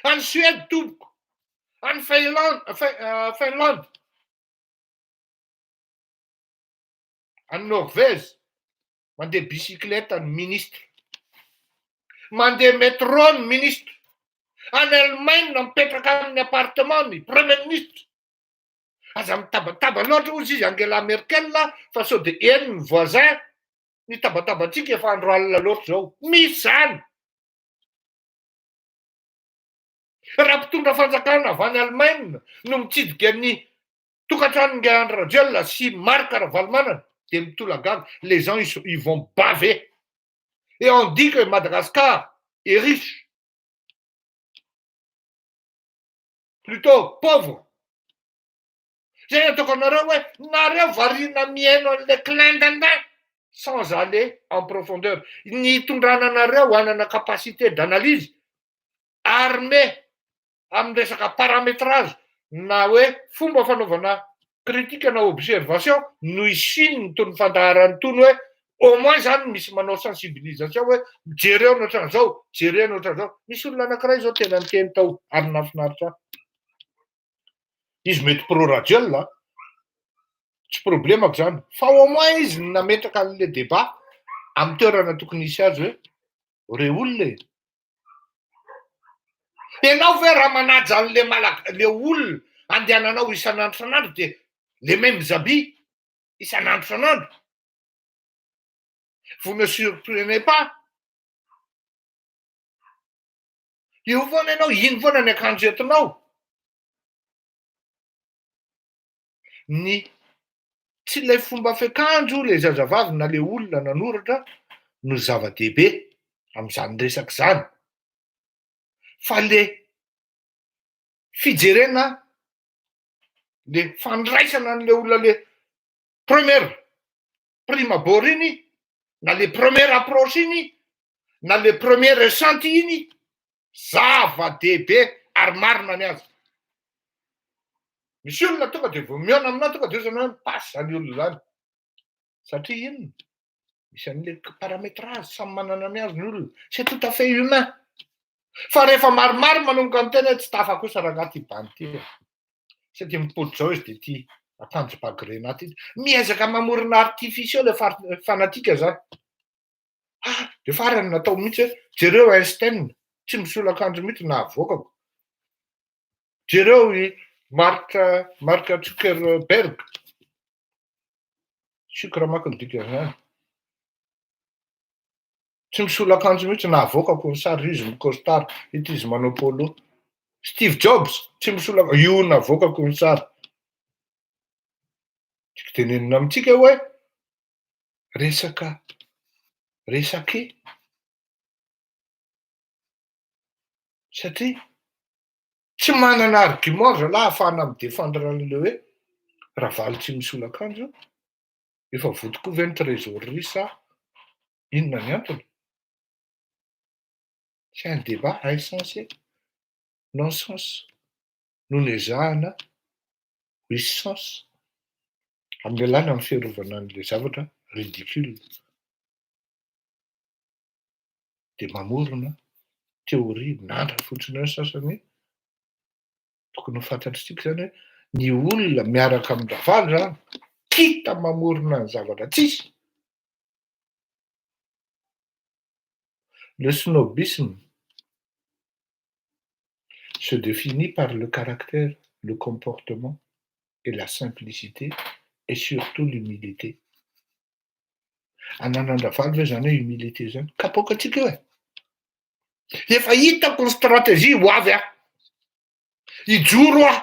Any Suède tompoko, any Finlande, Finlande, any Norvège, mandeha bicyclette ny ministre, mandeha métro ny ministre. Any Allemagne mipetraka amin'ny appartement ny premier ministre. Aza mitabataba loatra ozy izy Angela Merkel fa sao de eny ny voisin ny tabatabantsika efa andro alina loatra zao. Misy zany. Raha mpitondra fanjakana avy any Allemagne no mitsidika ny tokantranon'i Andry Rajoelina sy Marc Ravalomanana de mitolagaga, les gens ils vont baver. Et on dit que Madagascar est riche, plutôt pauvre. Zay ataoko anareo hoe nareo variana mihaino an'le clin d'œil sans aller en profondeur. Ny hitondrana anareo hanana capacité d'analyse armé amin'ny resaka paramétrage na hoe fomba fanaovana critique na observation no isiny tony fandaharany tony hoe au moins zany misy manao sensibilisation hoe jereo ny ohatran'izao, jereo ny ohatran'izao. Misy olona anankiray zao tena niteny tao ary nahafinaritra ahy. Izy mety pro Rajoelina, tsy problemako zany, fa au moins izy nametraka an'le débat amy toerana tokony hisy azy hoe re olona e, ianao ve raha manaja an'le Malag- le olona andehananao isan'andro isan'andro de les mêmes habits isan'andro isan'andro, vous ne surprenez pas eo foana ianao, iny foana ny akanjo entinao. Ny Tsy ilay fomba fiakanjo ilay zazavavy na ilay olona nanoratra no zava-dehibe amin'izany resaka izany fa le fijerena le fandraisana an'le olona le première prime abord iny na le première approche iny na le premier ressenti iny zava-dehibe ary marina ny azy. Misy olona tonga de vao mihaona aminao tonga de ohatrany hoe mi-passe zany olona zany satria inona? Misy an'le paramétrage, samy manana ny azy ny olona, c'est tout à fait humain. Fa rehefa maromaro manomboka miteny hoe tsy tafa kosa rangahy ty bandy ty e, satria mipody zao izy de ty akanjo ba grenat ity, miezaka mamorona artifice eo le fanatika zany. Ah, de farany natao mihitsy hoe jereo Einstein, tsy misolo akanjo mihitsy nahavoakako. Jereo i Mark Mark Zuckerberg, sucre manko ny dikan'izany. Tsy misolo akanjo mihitsy nahavoakako ny sary, izy mi-costard, ito izy manao polo. Steve Jobs, tsy misolo akanjo, io navoakako ny sary. Tiako tenenina amintsika hoe resaka resake satria tsy manana argument ry zalahy ahafahana mi-défendre an'le hoe Ravalo tsy misolo akanjo, efa voto koa ve ny trésorerie sa inona ny antony? C'est un débat insensé, non sens no nezahana ho hisy sens amin'ny alalan'ny fiarovana an'le zavatra ridicule. De mamorona théorie nandra fotsiny eo ny sasany. Tokony ho fantatritsika zany hoe ny olona miaraka amin-dRavalo zany kita mamorona ny zavatra tsisy. Le snobisme se définit par le caractère, le comportement et la simplicité et surtout l'humilité. Ananan-dRavalo ve zany hoe humilité zany? Kapoakantsika io e! Efa hitako ny stratégie ho avy aho, hijoro aho.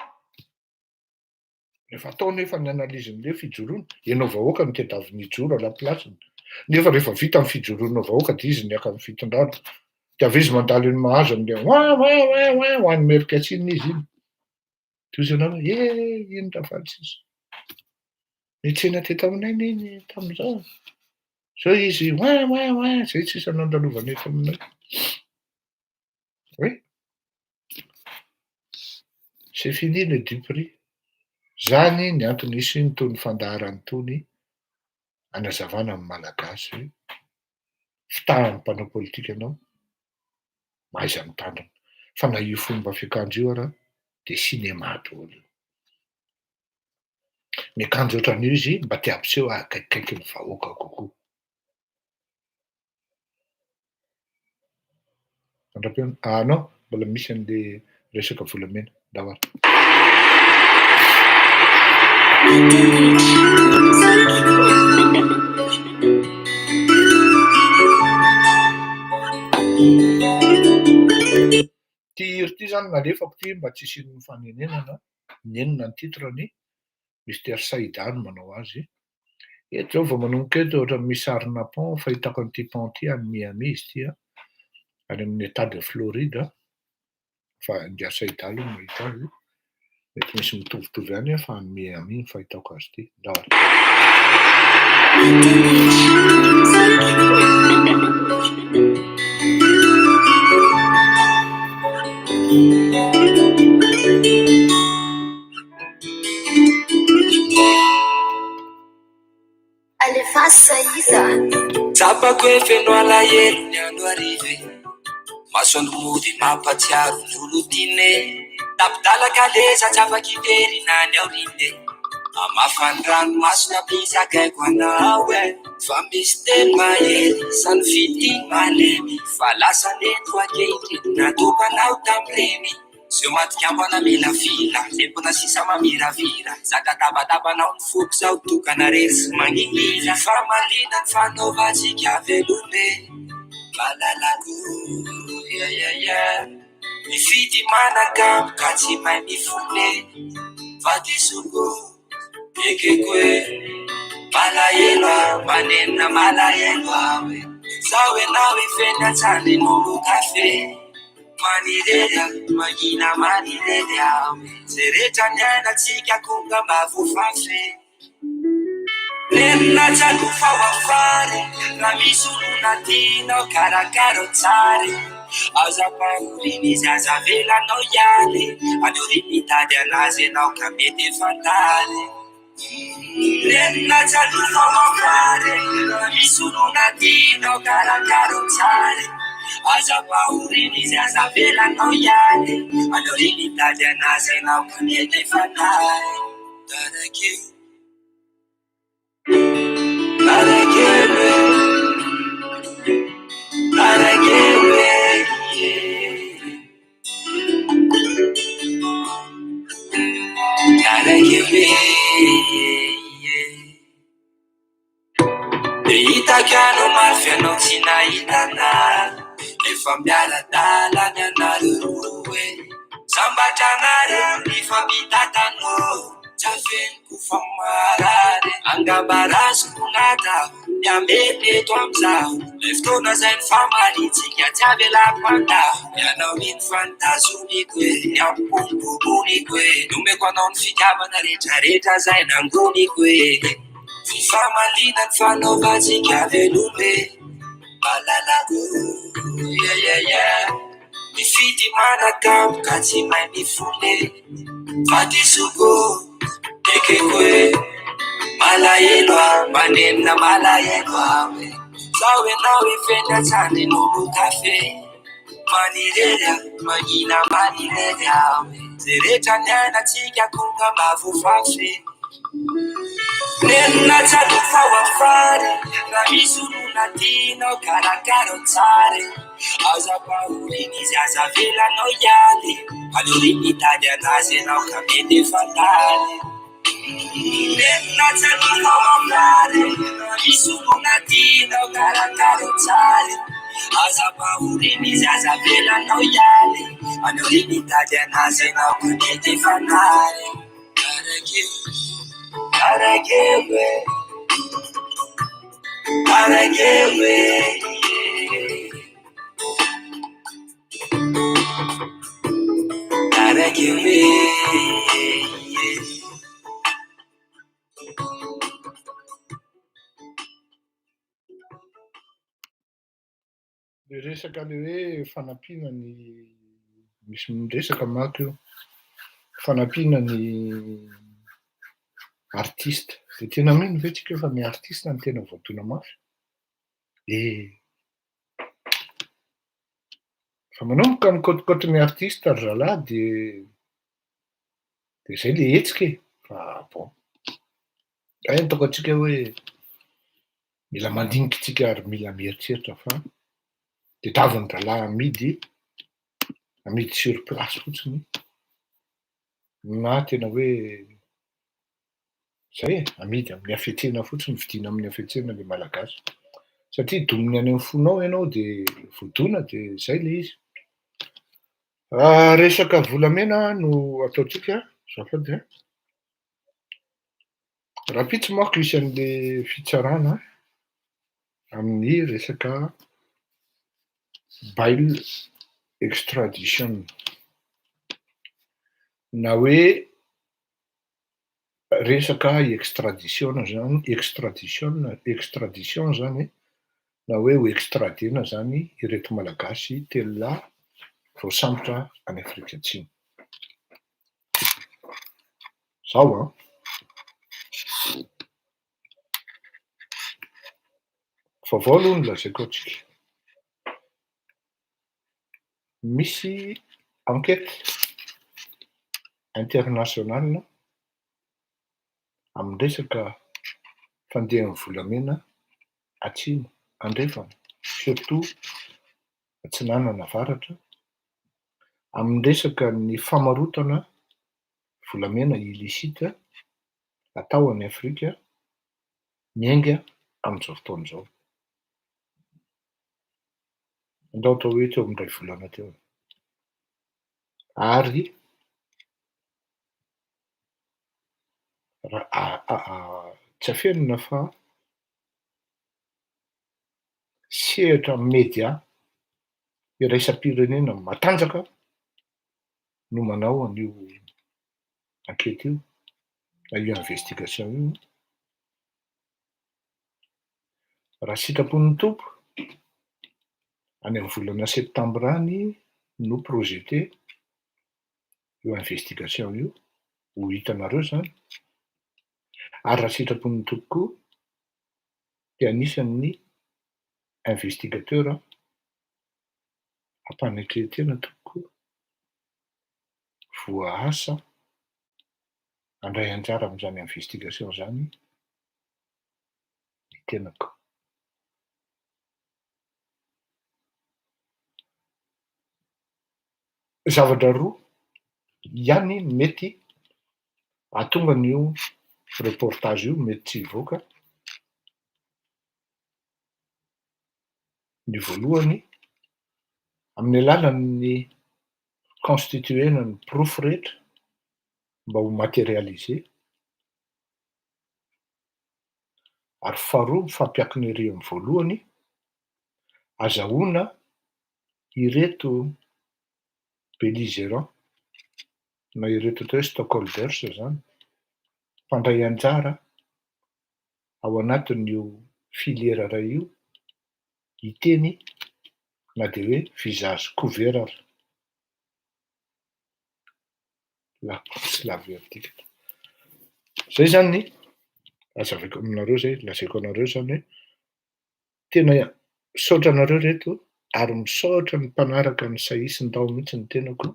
Rehefa atao nefa ny analyse-n'le fijoroana, ianao vahoaka no tadiaviny hijoro à la place-ny. Nefa rehefa vita ny fijoroanao vahoaka de izy niaka amin'ny fitondrana. De avy izy mandalo eny Mahazo am'le oin oin oin oin ho any Merikatsina izy iny. De hozy ianao hoe eh iny Ravalo tsisy. Niantsena teto aminay anie iny tamin'izao. Zao izy oin oin oin zay tsisy nandalovana eto aminay. Oui. C'est fini le duperie. Zany ny antony hisian'itony fandaharana itony anazavana amin'ny Malagasy hoe fitahan'ny mpanao politika anao, mahaiza mitandrina. Fa na io fomba fiakanjo io ara de cinéma daholo io. Miakanjo ohatran'io izy mba te hampiseho akaikikaiky ny vahoaka kokoa. Mandra-pihaona. Ah non, mbola misy an'le resaka volamena. Ndao ary. Ty hira ty zany nalefako ty mba tsy hisian'ny fanenenana, nenina ny titre-ny, Mister Saïda no manao azy. Eto zao vao manomboka eto ohatran'ny misy sarina pont, fahitako an'ity pont ity any Miami izy ity an, any amin'ny état de Floride, fa ingahy Saïda aloha no mahita azy, mety misy mitovitovy ihany fa any Miami no fahitako azy ity. Ndao ary. Alefaso iza? Tsapako hoe feno alahelo ny andro hariva e. Masoandro mody mampatsiaro ny olon-tiana e. Tapi-dalaka lesa tsy afaka hiverina any aoriana e. Hamafa ny ranomasony hampizakaiko anao e. Fa misy teny mahery samy fitia malemy. Fa lasa nety ho ankehitriny natokanao tamin'ireny. Seho maty kambana mila fila, lempona sisa mamiravira. Zaka tabatabanao ny foko zaho tokana rery sy mangingina. Famaliana ny fanaovantsika veloma e, malalako yeah yeah yeah. Mifidy manakambo ka tsy mahay mifona e, fa disoko ekeko e. Malahelo aho, manenina malahelo aho e. Zaho ianao ifeny an-tsandrin'olo kafe. Manirery aho, mangina manirery aho e. Zay rehetra niainantsika konga mba voafafy. Nenina tsy alofa ho afara, raha misy olona tianao karakaro tsara. Aza ampahoriana izy, aza avelanao hiala. Any aoriana mitady anazy ianao ka mety efa tara. Nenina tsy alofa ho afara, raha misy olona tianao karakaro tsara. Aza ampahoriana izy, aza avelanao hiala. Any aoriana mitady anazy ianao ka mety efa tara. Tarakeo. Hitako ianao mafy ianao tsy nahita anah. Efa miara-dalana ianareo roa e. Sambatra anareo nifampitantanao. Tsy afeniko fa marary. Angamba raisiko natao ny hamely eto amin'izao. Ilay fotoana izay nifamalintsika tsy avelako handao. Ianao iny fa notazomiko e, ny ampomboboniko e. Nomeko anao ny fitiavana rehetrarehetra izay nangoniko e. Fifamaliana ny fanaovantsika veloma e. Malalako, yeah yeah yeah. Mifidy manakamo ka tsy mahay mifona e. Vadisoako, ekeko e. Malahelo aho, manenina malahelo aho e. Zaho ianao ifeny an-tsandrin'olo kafe. Manirery aho, mangina manirery aho e. Zay rehetra niainantsika konga mba voafafy. Nenina tsy alofa ho afara, raha misy olona tianao karakaro tsara. Aza ampahoriana izy, aza avelanao hiala. Aleo mitady anazy ianao ka mety efa tara. Nenina tsy alofa ho afara, raha misy olona tianao karakaro tsara. Aza ampahoriana izy, aza avelanao hiala. Aleo mitady anazy ianao ka mety efa tara. Le resaka le hoe fanampiana ny misy miresaka manko io, fanampiana ny artiste. De tena mino ve tsika fa ny artiste no tena voadona mafy? Eh! Fa manomboka mikaotikaoty ny artiste ry zalahy de de zay le hetsika e! Fa bon, zay no ataoko antsika hoe mila mandinika tsika ary mila mieritreritra fa tadiavin-drahalahy amidy, amidy sur place fotsiny na tena hoe zay e, amidy amin'ny hafetsena fotsiny, vidiana amin'ny hafetsena le malagasy. Satria dominy any amin'ny fonao ianao de voadona de zay le izy. Resaka volamena no ataontsika azafady a. Rahampitso manko hisy an'le fitsarana amin'ny resaka bail extradition na hoe resaka extradition zany, extradition, extradition zany na hoe ho extradena zany ireto Malagasy telo lahy voasambotra any Afrika Atsimo. Zao an! Vaovao aloha no lazaiko antsika. Misy enquête internationale amin'ny resaka fandehan'ny volamena atsimo, andrefana, surtout atsinanana avaratra, amin'ny resaka ny famarotana volamena illicite atao any Afrika miainga amin'izao fotoana izao. Andao atao hoe teo amin'ny iray volana teo. Ary raha Tsy afenina fa sehatra media iraisam-pirenena matanjaka no manao an'io enquête io na io investigation io. Raha sitrapon'ny Tompo, any amin'ny volana septambra any no projeté io investigation io, ho hitanareo zany. Ary raha sitrapon'ny Tompo koa, de anisan'ny investigateur ampanetren-tena tompoko voaasa handray anjara amin'izany investigation zany ny tenako. Zavatra roa ihany mety hahatonga an'io reportage io mety tsy hivoaka. Ny voalohany, amin'ny alalan'ny constituer-na ny porofo rehetra mba ho matérialisé. Ary faharoa, mifampiankina ery amin'ny voalohany, azahoana ireto belligérants na ireto atao hoe stockholders zany, mpandray anjara ao anatin'io filière iray io, hiteny na de hoe visage couvert ary. La sy la verdict. Zay zany ny azavaiko aminareo zay, lazaiko anareo zany hoe tena misaotra anareo reto ary misaotra ny mpanaraka ny Sahisy Ndao mihitsy ny tenako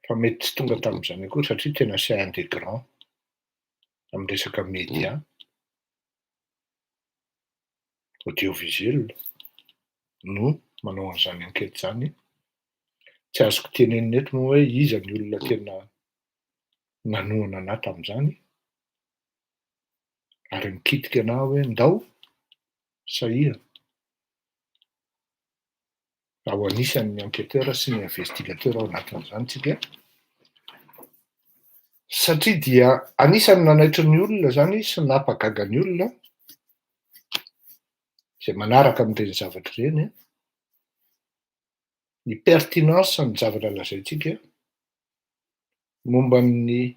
fa mety tsy tonga tamin'izany akory satria tena c'est un des grands amin'ny resaka média audiovisuel no manao an'izany enquête zany. Tsy azoko tenenina eto moa hoe iza ny olona tena nanohana anahy tamin'izany ary nikitika anahy hoe ndao sahia ao anisan'ny enquêteur sy ny investigateur ao anatin'izany tsika, satria dia anisan'ny nanaitry ny olona zany sy nampagaga ny olona zay manaraka amin'ireny zavatra ireny ny pertinence ny zavatra lazaintsika momba ny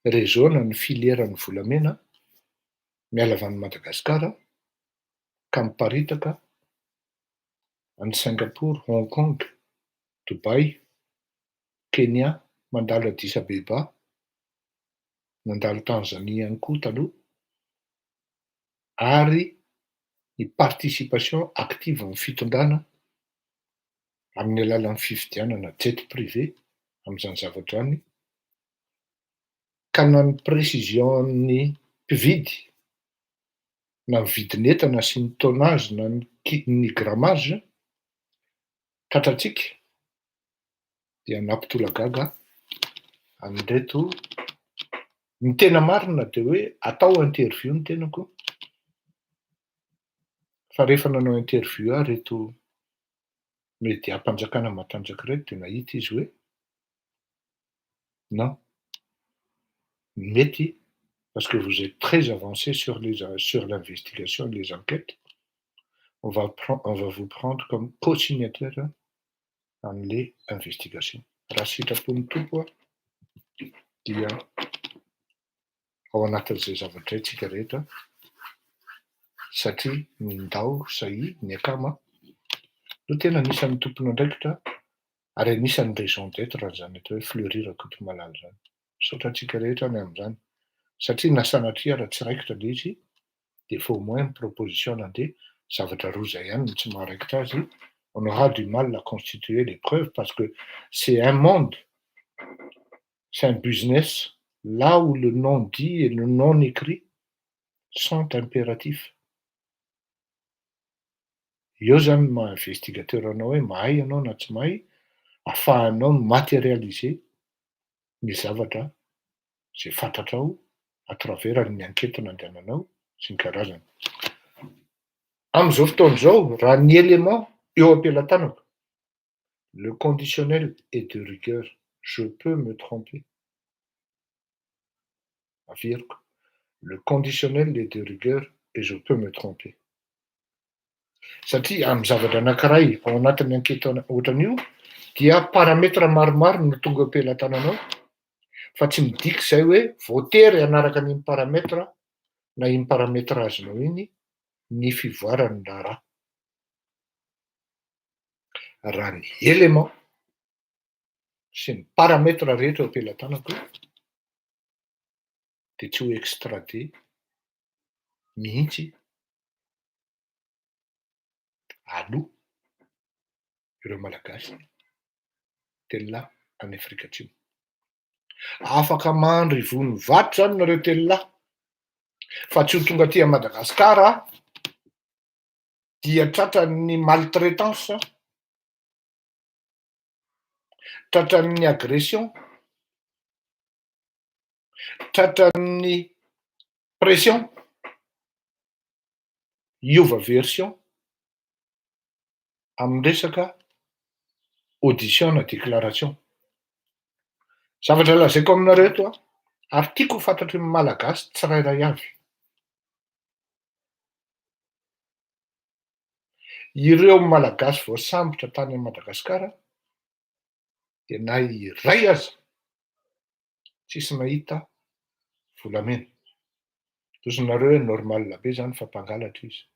réseau na ny filière ny volamena miala avy any Madagasikara ka miparitaka any Singapour, Hong Kong, Dubai, Kenya, mandalo Addis Abeba, nandalo Tanzania ihany koa taloha, ary ny participation active amin'ny fitondrana amin'ny alalan'ny fividianana jet privé amin'izany zavatra zany, ka na ny précision ny mpividy na ny vidin'entana sy ny tonnage na ny grammage tratratsika dia nampitolagaga an'ireto. Ny tena marina de hoe atao interview ny tenako, fa rehefa nanao interview ahy reto média-mpanjakana matanjaka ireto de nahita izy hoe non, mety parce que vous êtes très avancé sur l'investigation et les enquêtes, on va vous prendre comme co-signataire an'le investigation. Raha sitrapon'ny Tompo a dia ao anatin'izay zavatra izay tsika rehetra, satria ny Ndao Sahi ny akama no tena anisan'ny tompon'andraikitra ary anisan'ny raison d'être zany atao hoe Fleury Rakotomalala zany. Misaotra antsika rehetra ny amin'izany, satria na sanatria raha tsy raikitra le izy de fa au moins ny proposition nandeha zavatra roa zay ihany no tsy maharaikitra azy. On aura du mal à constituer les preuves parce que c'est un monde, c'est un business là où le non dit et le non écrit sont impératifs. Eo zany ny maha investigateur anao hoe mahay ianao na tsy mahay, ahafahanao matérialiser ny zavatra zay fantatrao à travers ny enquête nandehananao sy ny karazany. Am'izao fotoana izao, raha ny élément eo am-pelatanako, le conditionnel est de rigueur, je peux me tromper. Averiko, le conditionnel est de rigueur et je peux me tromper. Satria amy zavatra anankiray ao anatin'ny enquête ohatran'io dia paramètre maromaro no tonga am-pelatananao, fa tsy midika zay hoe voatery hanaraka an'iny paramètre na iny paramètre azonao iny ny fivoaran'ny raharaha. Raha ny élément sy ny paramètre rehetra eo am-pelatanako de tsy ho extradé mihitsy aloha ireo Malagasy telolahy any Afrika Atsimo. Afaka mandry ivony vato zany nareo telolahy fa tsy ho tonga aty a Madagasikara dia tratran'ny maltraitance, tratran'ny agression, tratran'ny pression, hiova version amy resaka audition na déclaration. Zavatra lazaiko aminareo eto a, ary tiako ho fantatry ny Malagasy tsirairay avy. Ireo Malagasy voasambotra tany Madagasikara de na iray aza tsisy nahita volamena. Tozonareo hoe normal be zany fa mpangalatra izy.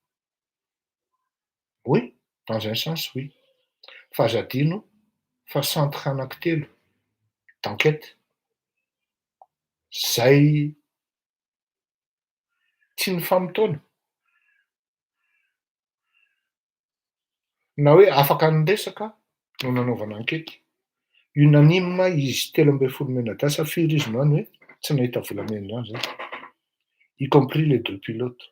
Oui, dans un sens, oui. Fa aza adino fa centre anankitelo d'enquête zay tsy nifamotoana na hoe afaka niresaka no nanaovana enquête. Unanime izy 13 mianadahy, firy izy no any hoe tsy nahita volamena zany zay, y compris les deux pilotes.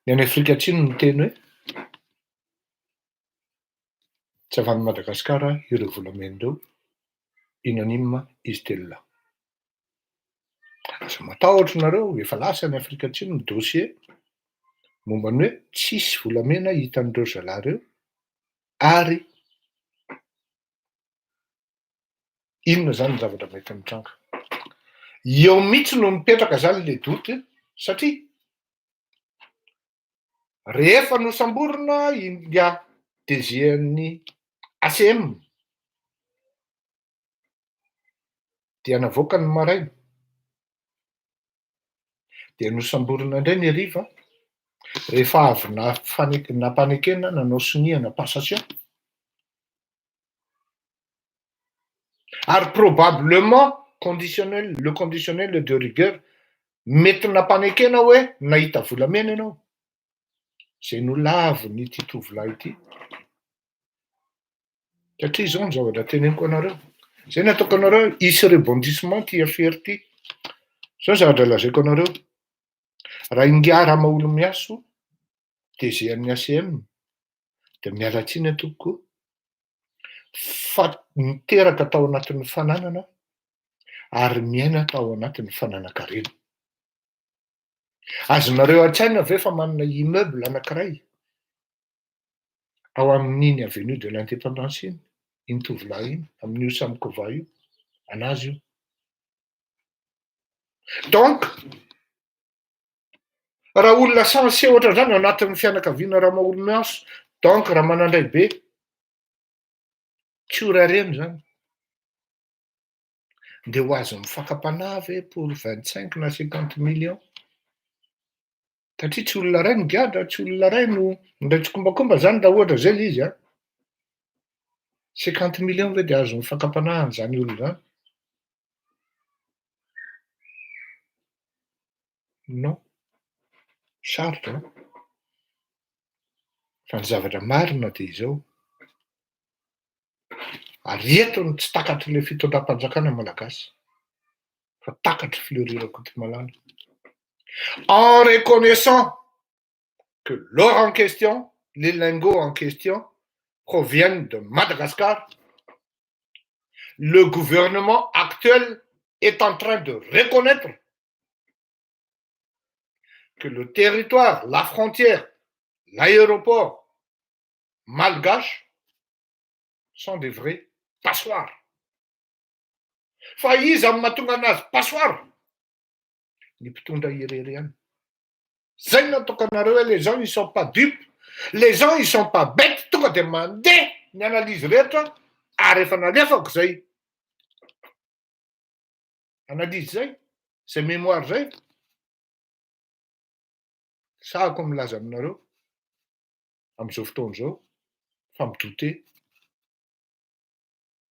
Ny any Afrika Atsimo no teny hoe tsy avy any Madagasikara ireo volamena ireo, unanime izy telo lahy. Aza matahotra nareo, efa lasa any Afrika Atsimo ny dossier momba ny hoe tsisy volamena hitan'ireo zalahy ireo, ary inona zany ny zavatra mety mitranga. Eo mihitsy no mipetraka zany le doute, satria rehefa nosamborina inga D G-n'ny A C M dia navoaka ny maraina, dia nosamborina indray ny hariva rehefa avy nampanekena nanao sonia na passation, ary probablement conditionnel, le conditionnel de rigueur, mety nampanekena hoe nahita volamena ianao, zay nolaviny ity tovolahy ity. Satria zao ny zavatra teneniko anareo, zay ny ataoko anareo, hisy rebondissement ty affaire ty. Zao ny zavatra lazaiko anareo, raha ingahy Ramaholimihaso D G-n'ny A C M de miala tsiny aho tompoko fa niteraka tao anatin'ny fananana ary miaina tao anatin'ny fananan-karena. Azonareo an-tsaina ve fa manana immeuble anankiray ao amin'iny avenue de l'Indépendance iny, iny tovolahy iny, amin'io Samokova io, anazy io. Donc, raha olona censé ohatran'izany ao anatin'ny fianakaviana Ramaholimihaso, donc raha manandray be, tsy ho rareny zany. De ho azon'ny fakam-panahy ve pour 25 na 50 millions? Satria tsy olona ray no gadra, tsy olona ray no ndray tsikombakomba zany raha ohatra zay le izy a. 50 millions ve de azon'ny fakam-panahy zany olona zany? Non, sarotra. Fa ny zavatra marina de izao. Ary eto no tsy takatry le fitondram-panjakana malagasy, fa takatry Fleury Rakotomalala. En reconnaissant que l'or en question, les lingots en question, proviennent de Madagascar, le gouvernement actuel est en train de reconnaître que le territoire, la frontière, l'aéroport malgache sont des vrais passoires. Fa iza no mahatonga anazy passoire? Ny mpitondra irery ihany. Zay no ataoko anareo hoe les gens ils sont pas dupes, les gens ils sont pas bêtes, tonga de mandeha ny analyse rehetra ary efa nalefako zay analyse zay, zay mémoire zay. Sahako milaza aminareo am'izao fotoana izao fa mi-douter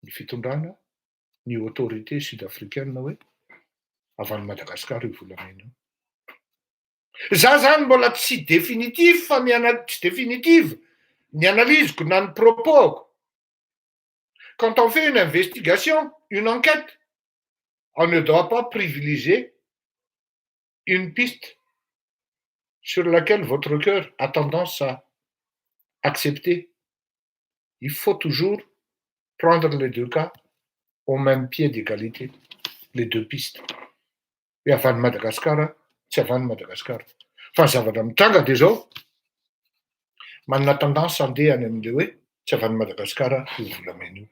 ny fitondrana, ny autorité sud-africaine hoe avy any Madagasikara io volamena io. Za zany mbola tsy définitif fa ny ana- tsy définitive ny analyse-ko na ny propos-ko. Quand on fait une investigation, une enquête, on ne doit pas privilégier une piste sur laquelle votre cœur a tendance à accepter. Il faut toujours prendre les deux cas au même pied d'égalité, les deux pistes. Hoe avy any Madagasikara, tsy avy any Madagasikara. Fa ny zavatra mitranga de zao, manana tendance andeha any am'le hoe tsy avy any Madagasikara io volamena io.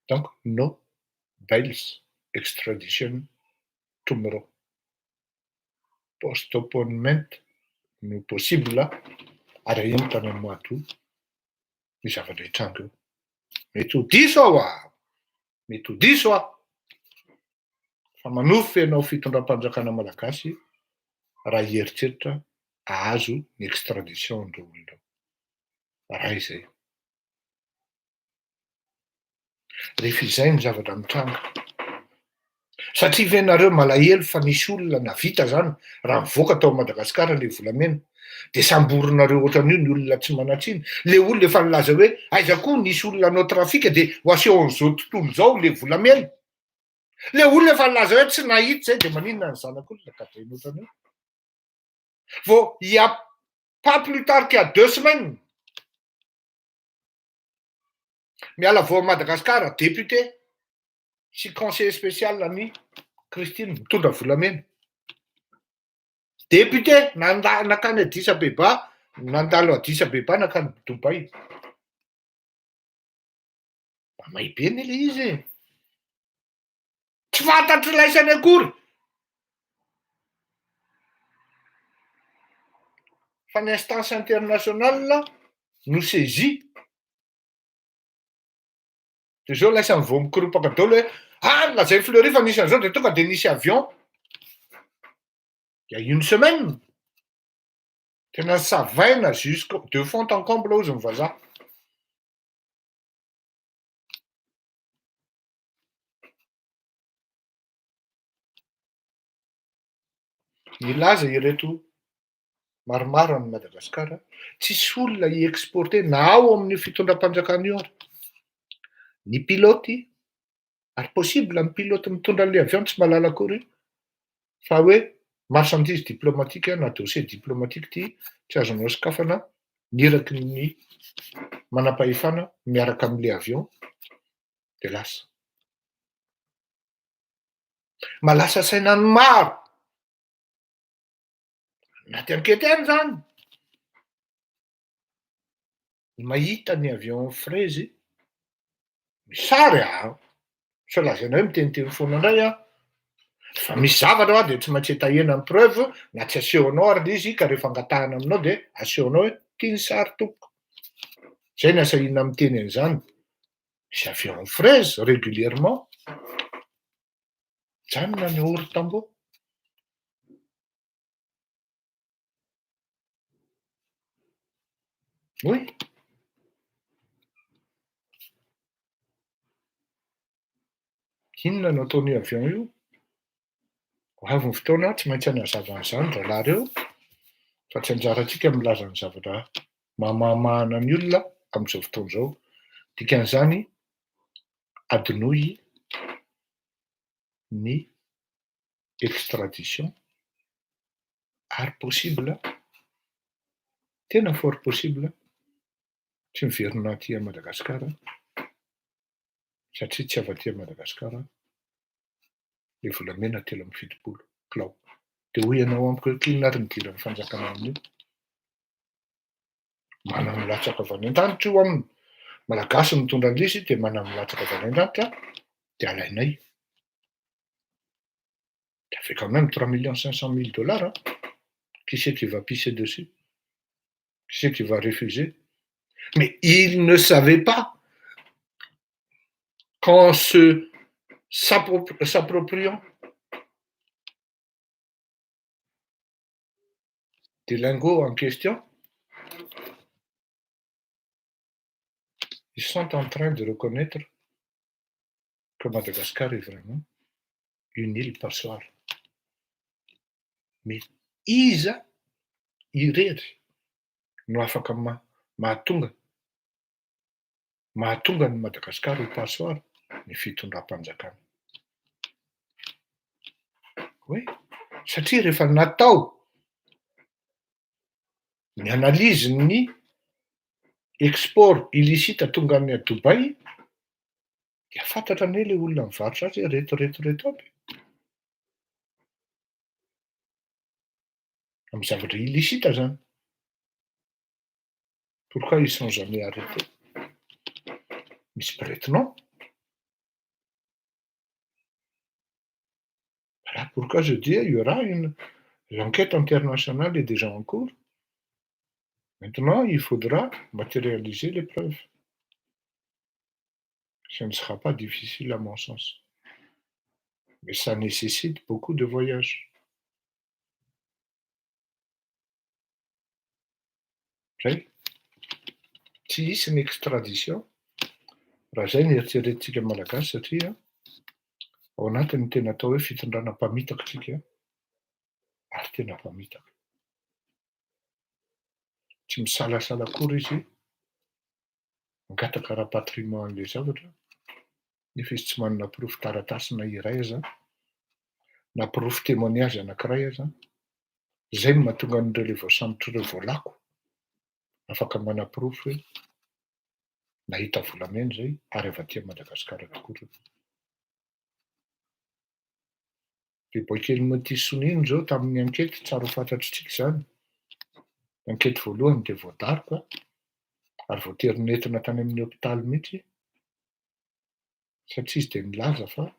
Donc no bails extradition tomorrow. Postponement no possible ary ahemotra any amy mois d'août ny zavatra hitranga eo. Mety ho diso aho a, mety ho diso aho. Fa manofy ianao fitondram-panjakana malagasy raha hieritreritra ahazo ny extradition an'ireo olona ireo. Raha izay. Rehefa izay ny zavatra mitranga. Satria ve nareo malahelo fa nisy olona navita zany raha mivoaka tao Madagasikara le volamena de samborinareo ohatran'io ny olona tsy manan-tsiny, le olona efa nilaza hoe aiza koa nisy olona hanao trafika de ho asehon'izao tontolo izao le volamena, le olona efa nilaza hoe tsy nahita zay de maninona ny zanak'olona gadraina ohatran'io? Vao il y a pas plus tard qu'il y a 2 semaines, miala vao Madagasikara, député sy conseiller spécial ny Christine mitondra volamena. Député nanda nakany Addis Abeba, nandalo Addis Abeba nakany Dubaï. Mamay be anie le izy e. Tsy fantatry laisany akory. Fa ny instance internationale no saisie. De zao laisany vao mikoropaka daholo hoe ah lazain'i Fleury fa nisy an'izao de tonga de nisy avion. Il y a une semaine. Tena savaina jusqu'au de fond en comble hozy ny vazaha. Nilaza ireto maromaro any Madagasikara, tsisy olona hi-exporter na ao amin'io fitondram-panjakana io ary. Ny pilote, ary possible ny pilote mitondra an'ilay avion tsy mahalala akory fa hoe marchandise diplomatique na dossier diplomatique ity tsy azonao sokafana ny iraky ny manam-pahefana miaraka amin'ilay avion de lasa. Mahalasa saina ny maro. Anaty ankety any zany. Ny mahita ny avion fraise, misary aho. Sao lazaina hoe miteniteny foana indray aho. Fa misy zavatra hoa de tsy maintsy hetahena ny preuve na tsy asehonao ary le izy ka rehefa angatahana aminao de asehonao hoe ty ny sary tompoko. Zay ny asahiana miteny an'izany. Misy avion fraise régulièrement. Mijanona ny hors tamboho. Oui. Inona no ataon'io avion io? Ho avy ny fotoana tsy maintsy hanazava an'izany rahalahy ireo fa tsy anjarantsika milaza ny zavatra mahamahana ny olona amin'izao fotoana izao. Dikan'izany, adinoy ny extradition ary possible, tena fort possible tsy miverina aty Madagasikara satria tsy avy aty Madagasikara le volamena 73 kilao. De hoy ianao amiko hoe k'inona ary ny idiran'ny fanjakana amin'io? Manana milatsaka avy any an-danitra io aminy. Malagasy mitondra an'ilay izy dia manana milatsaka avy any an-danitra. De alainay. Ça fait quand même 3 500 000 dollars. Hein. Qui c'est qui va pisser dessus? Qui c'est qui va refuser? Mais ils ne savaient pas qu'en se s'appropriant des lingots en question, ils sont en train de reconnaître que Madagascar est vraiment une île passoire. Mais iza irery no afaka mahatonga mahatonga ny Madagasikara ho passoire? Ny fitondram-panjakana. Oui, satria rehefa natao ny analyse ny export illicite tonga any Dubaï, dia fantatra anie le olona mivarotra azy hoe reto reto reto aby. Amy zavatra illicite zany. Pourquoi ils sont jamais arrêtés? Misy prête-nom. Voilà pourquoi je dis il y aura une l'enquête internationale est déjà en cours. Maintenant, il faudra matérialiser les preuves. Ce ne sera pas difficile à mon sens. Mais ça nécessite beaucoup de voyages. Zay. Tsy hisy ny extradition raha zay ny eritreretintsika malagasy, satria ao anatin'ny tena atao hoe fitondrana mpamitaka tsika, ary tena mpamitaka. Tsy misalasala akory izy mangataka rapatriement an'le zavatra, nefa izy tsy manana porofo taratasy na iray aza, na porofo témoignage anankiray aza. Zay no mahatonga an'ireo le voasambotra ireo voalako afaka manaporofo hoe nahita volamena zay ary avy aty Madagasikara tokoa reo. De boay kely Motisonino zao tamin'ny enquête, tsara ho fantatritsika zany. Enquête voalohany de voadaroka ary voatery nentina tany amin'ny hôpitaly mihitsy, satria izy de nilaza fa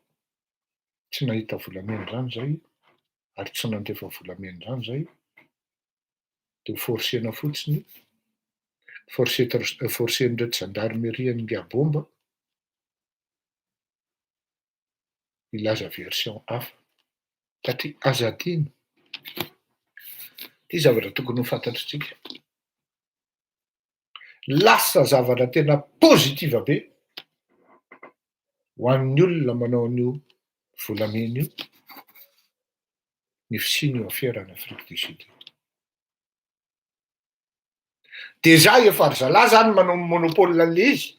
tsy nahita volamena zany zay ary tsy nandefa volamena zany zay, de forcena fotsiny, forcé forcen'ireto gendarmerie Ngabomba hilaza version hafa. Satria aza adino, ty zavatra tokony ho fantatritsika. Lasa zavatra tena positive be ho an'ny olona manao an'io volamena io ny fisian'io affaire any Afrique du Sud. Déjà efa ry zalahy zany manao monopole an'le izy,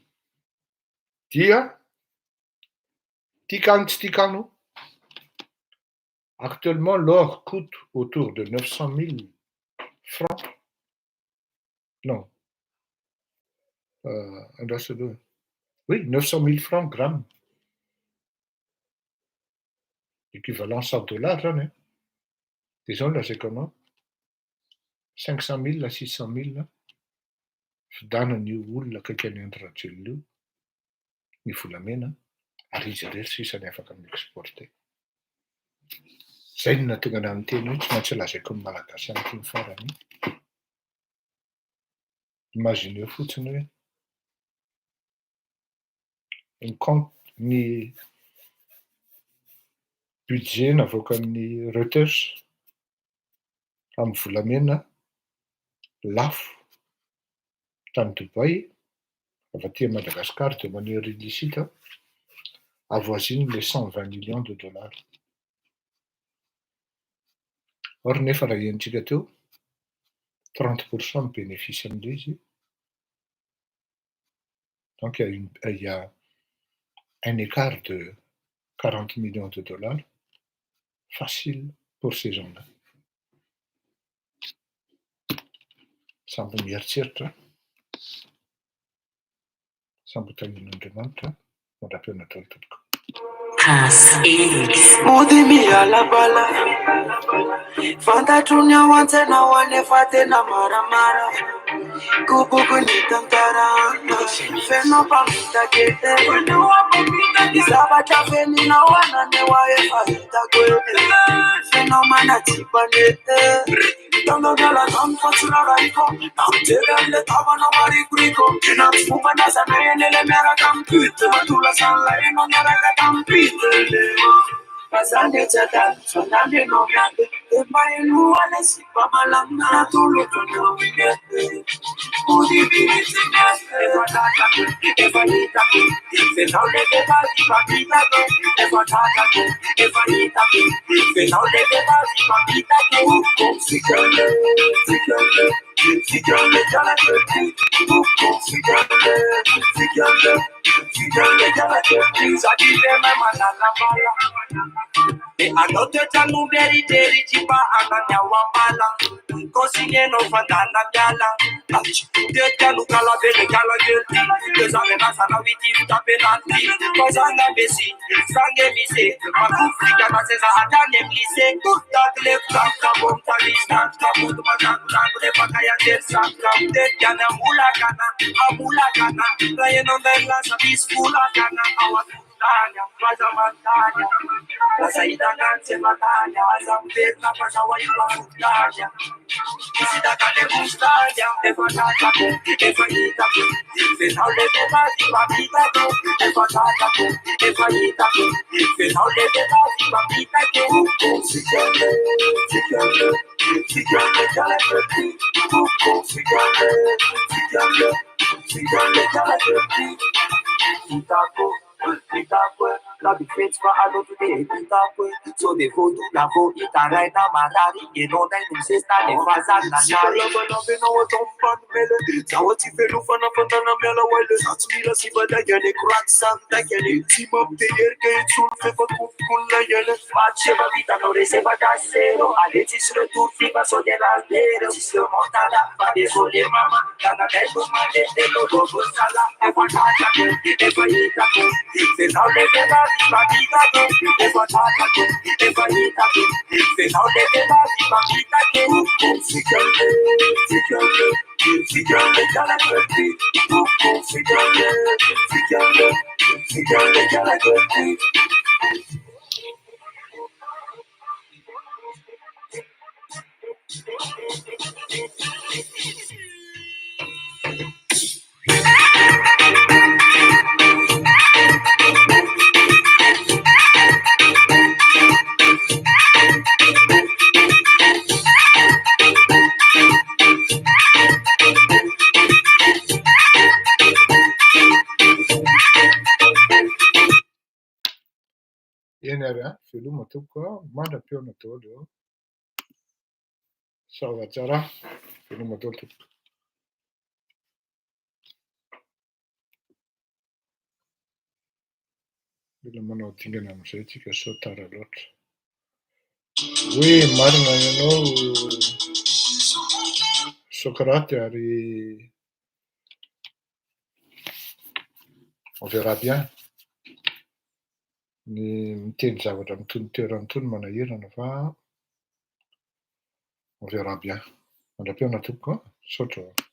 dia tiakano tsy tiakano. Actuellement, l'or coûte autour de 900 000 francs. Non. Andraso aloha. Oui, 900 000 francs gramme. Équivalent 100 dollars zany e. De zao no lazaiko anao, 500 000 à 600 000 fidanan'io olona akaiky an'i Andry Rajoelina io ny volamena, ary izy irery sisa ny afaka mi-exporter. Zay no nahatonga anahy niteny hoe tsy maintsy lazaiko ny malagasy amin'ity ny farany. Imagineo fotsiny hoe ny compte, ny budget navoakan'ny Reuters amin'ny volamena lafo tany Dubaï avy aty Madagascar de manière illicite avoisine les 120 millions de dollars. Or nefa raha henontsika teo, 30 % ny bénéfice am'le izy. Donc il y a un écart de 40 millions de dollars facile pour ces gens-là. Samby mieritreritra, samby ho tahian'Andriamanitra mandra-pihaona tompoko. Mody miala bala. Fantatro ny ao an-tsainao anefa tena maramara. Koboko ny tantara Feno mpamitaka e Ny zavatra feninao ananeho efa hitako e Fenao manatsipany e Tanga miala zany fa tsy rarahiko Na mijery an'le tavanao marikoriko Tena tsy fomba nazanay anie le miaraka amin'ny pute Matoa lasa nilay ianao niaraka tamin'ny pute Fa zany tsy adala fa nany ianao miady De mahenoa le sipa malamina Natolotro anao iny e Mody mihitsy iny e Efa tratrako, efa hitako F'enao le vehivavy mpamitaka Efa tratrako, efa hitako F'enao le vehivavy mpamitaka Anao toetra no mieritreritra fa anany ao am-bala Consignenao fa ndana miala Tetika no kalavele kalakely ty Deux amenazanao ity vita penalty Fa zanga messi, zange mise Makofika na seza hatrany amin'ny lycée Takle Tetika ny amolakana, amolakana Raha ianao ndray lasa misy folakana ao an-tokotany Aza manontany, lasa hitangany tsy matany Aza miverina fa zaho io afotany Isitaka le mostany Efa tratrako, efa hitako F'enao le vehivavy mpamitaka Efa tratrako, efa hitako F'enao le vehivavy mpamitaka Hitako, hitako La bifetsy fa anao to de hitako So de voadona vao hitaraina marary Ianao ndray no misesy nefa zany nanary Lavalava ianao atao mifanomele Zaho tsy felofana fantana miala hoele Za tsy mila sipa daingany koraty samy daingany Tsy mampiteherika intsony f'efa kopiko ny laingany Match efa vitanao resy efa 4-0 Allez tsisy retour fifa sao de lalero Tsisy remontada fa désolé mama Tananay no mandeha logo sala Efa tratrako, efa hitako F'enao le vehivavy mpamitaka Efa tratrako, efa hitako F'enao le vehivavy mpamitaka Eny ary an, veloma tompoko a, mandra-pihaona daholo eo. Soava tsara, veloma daholo tompoko. Mila manao dingana amin'izay tsika sao tara loatra. Hoe marina ianao Socrate ary on verra bien. Ny miteny zavatra amin'itony toerana itony manahirana fa on verra bien. Mandra-pihaona tompoko a, misaotra.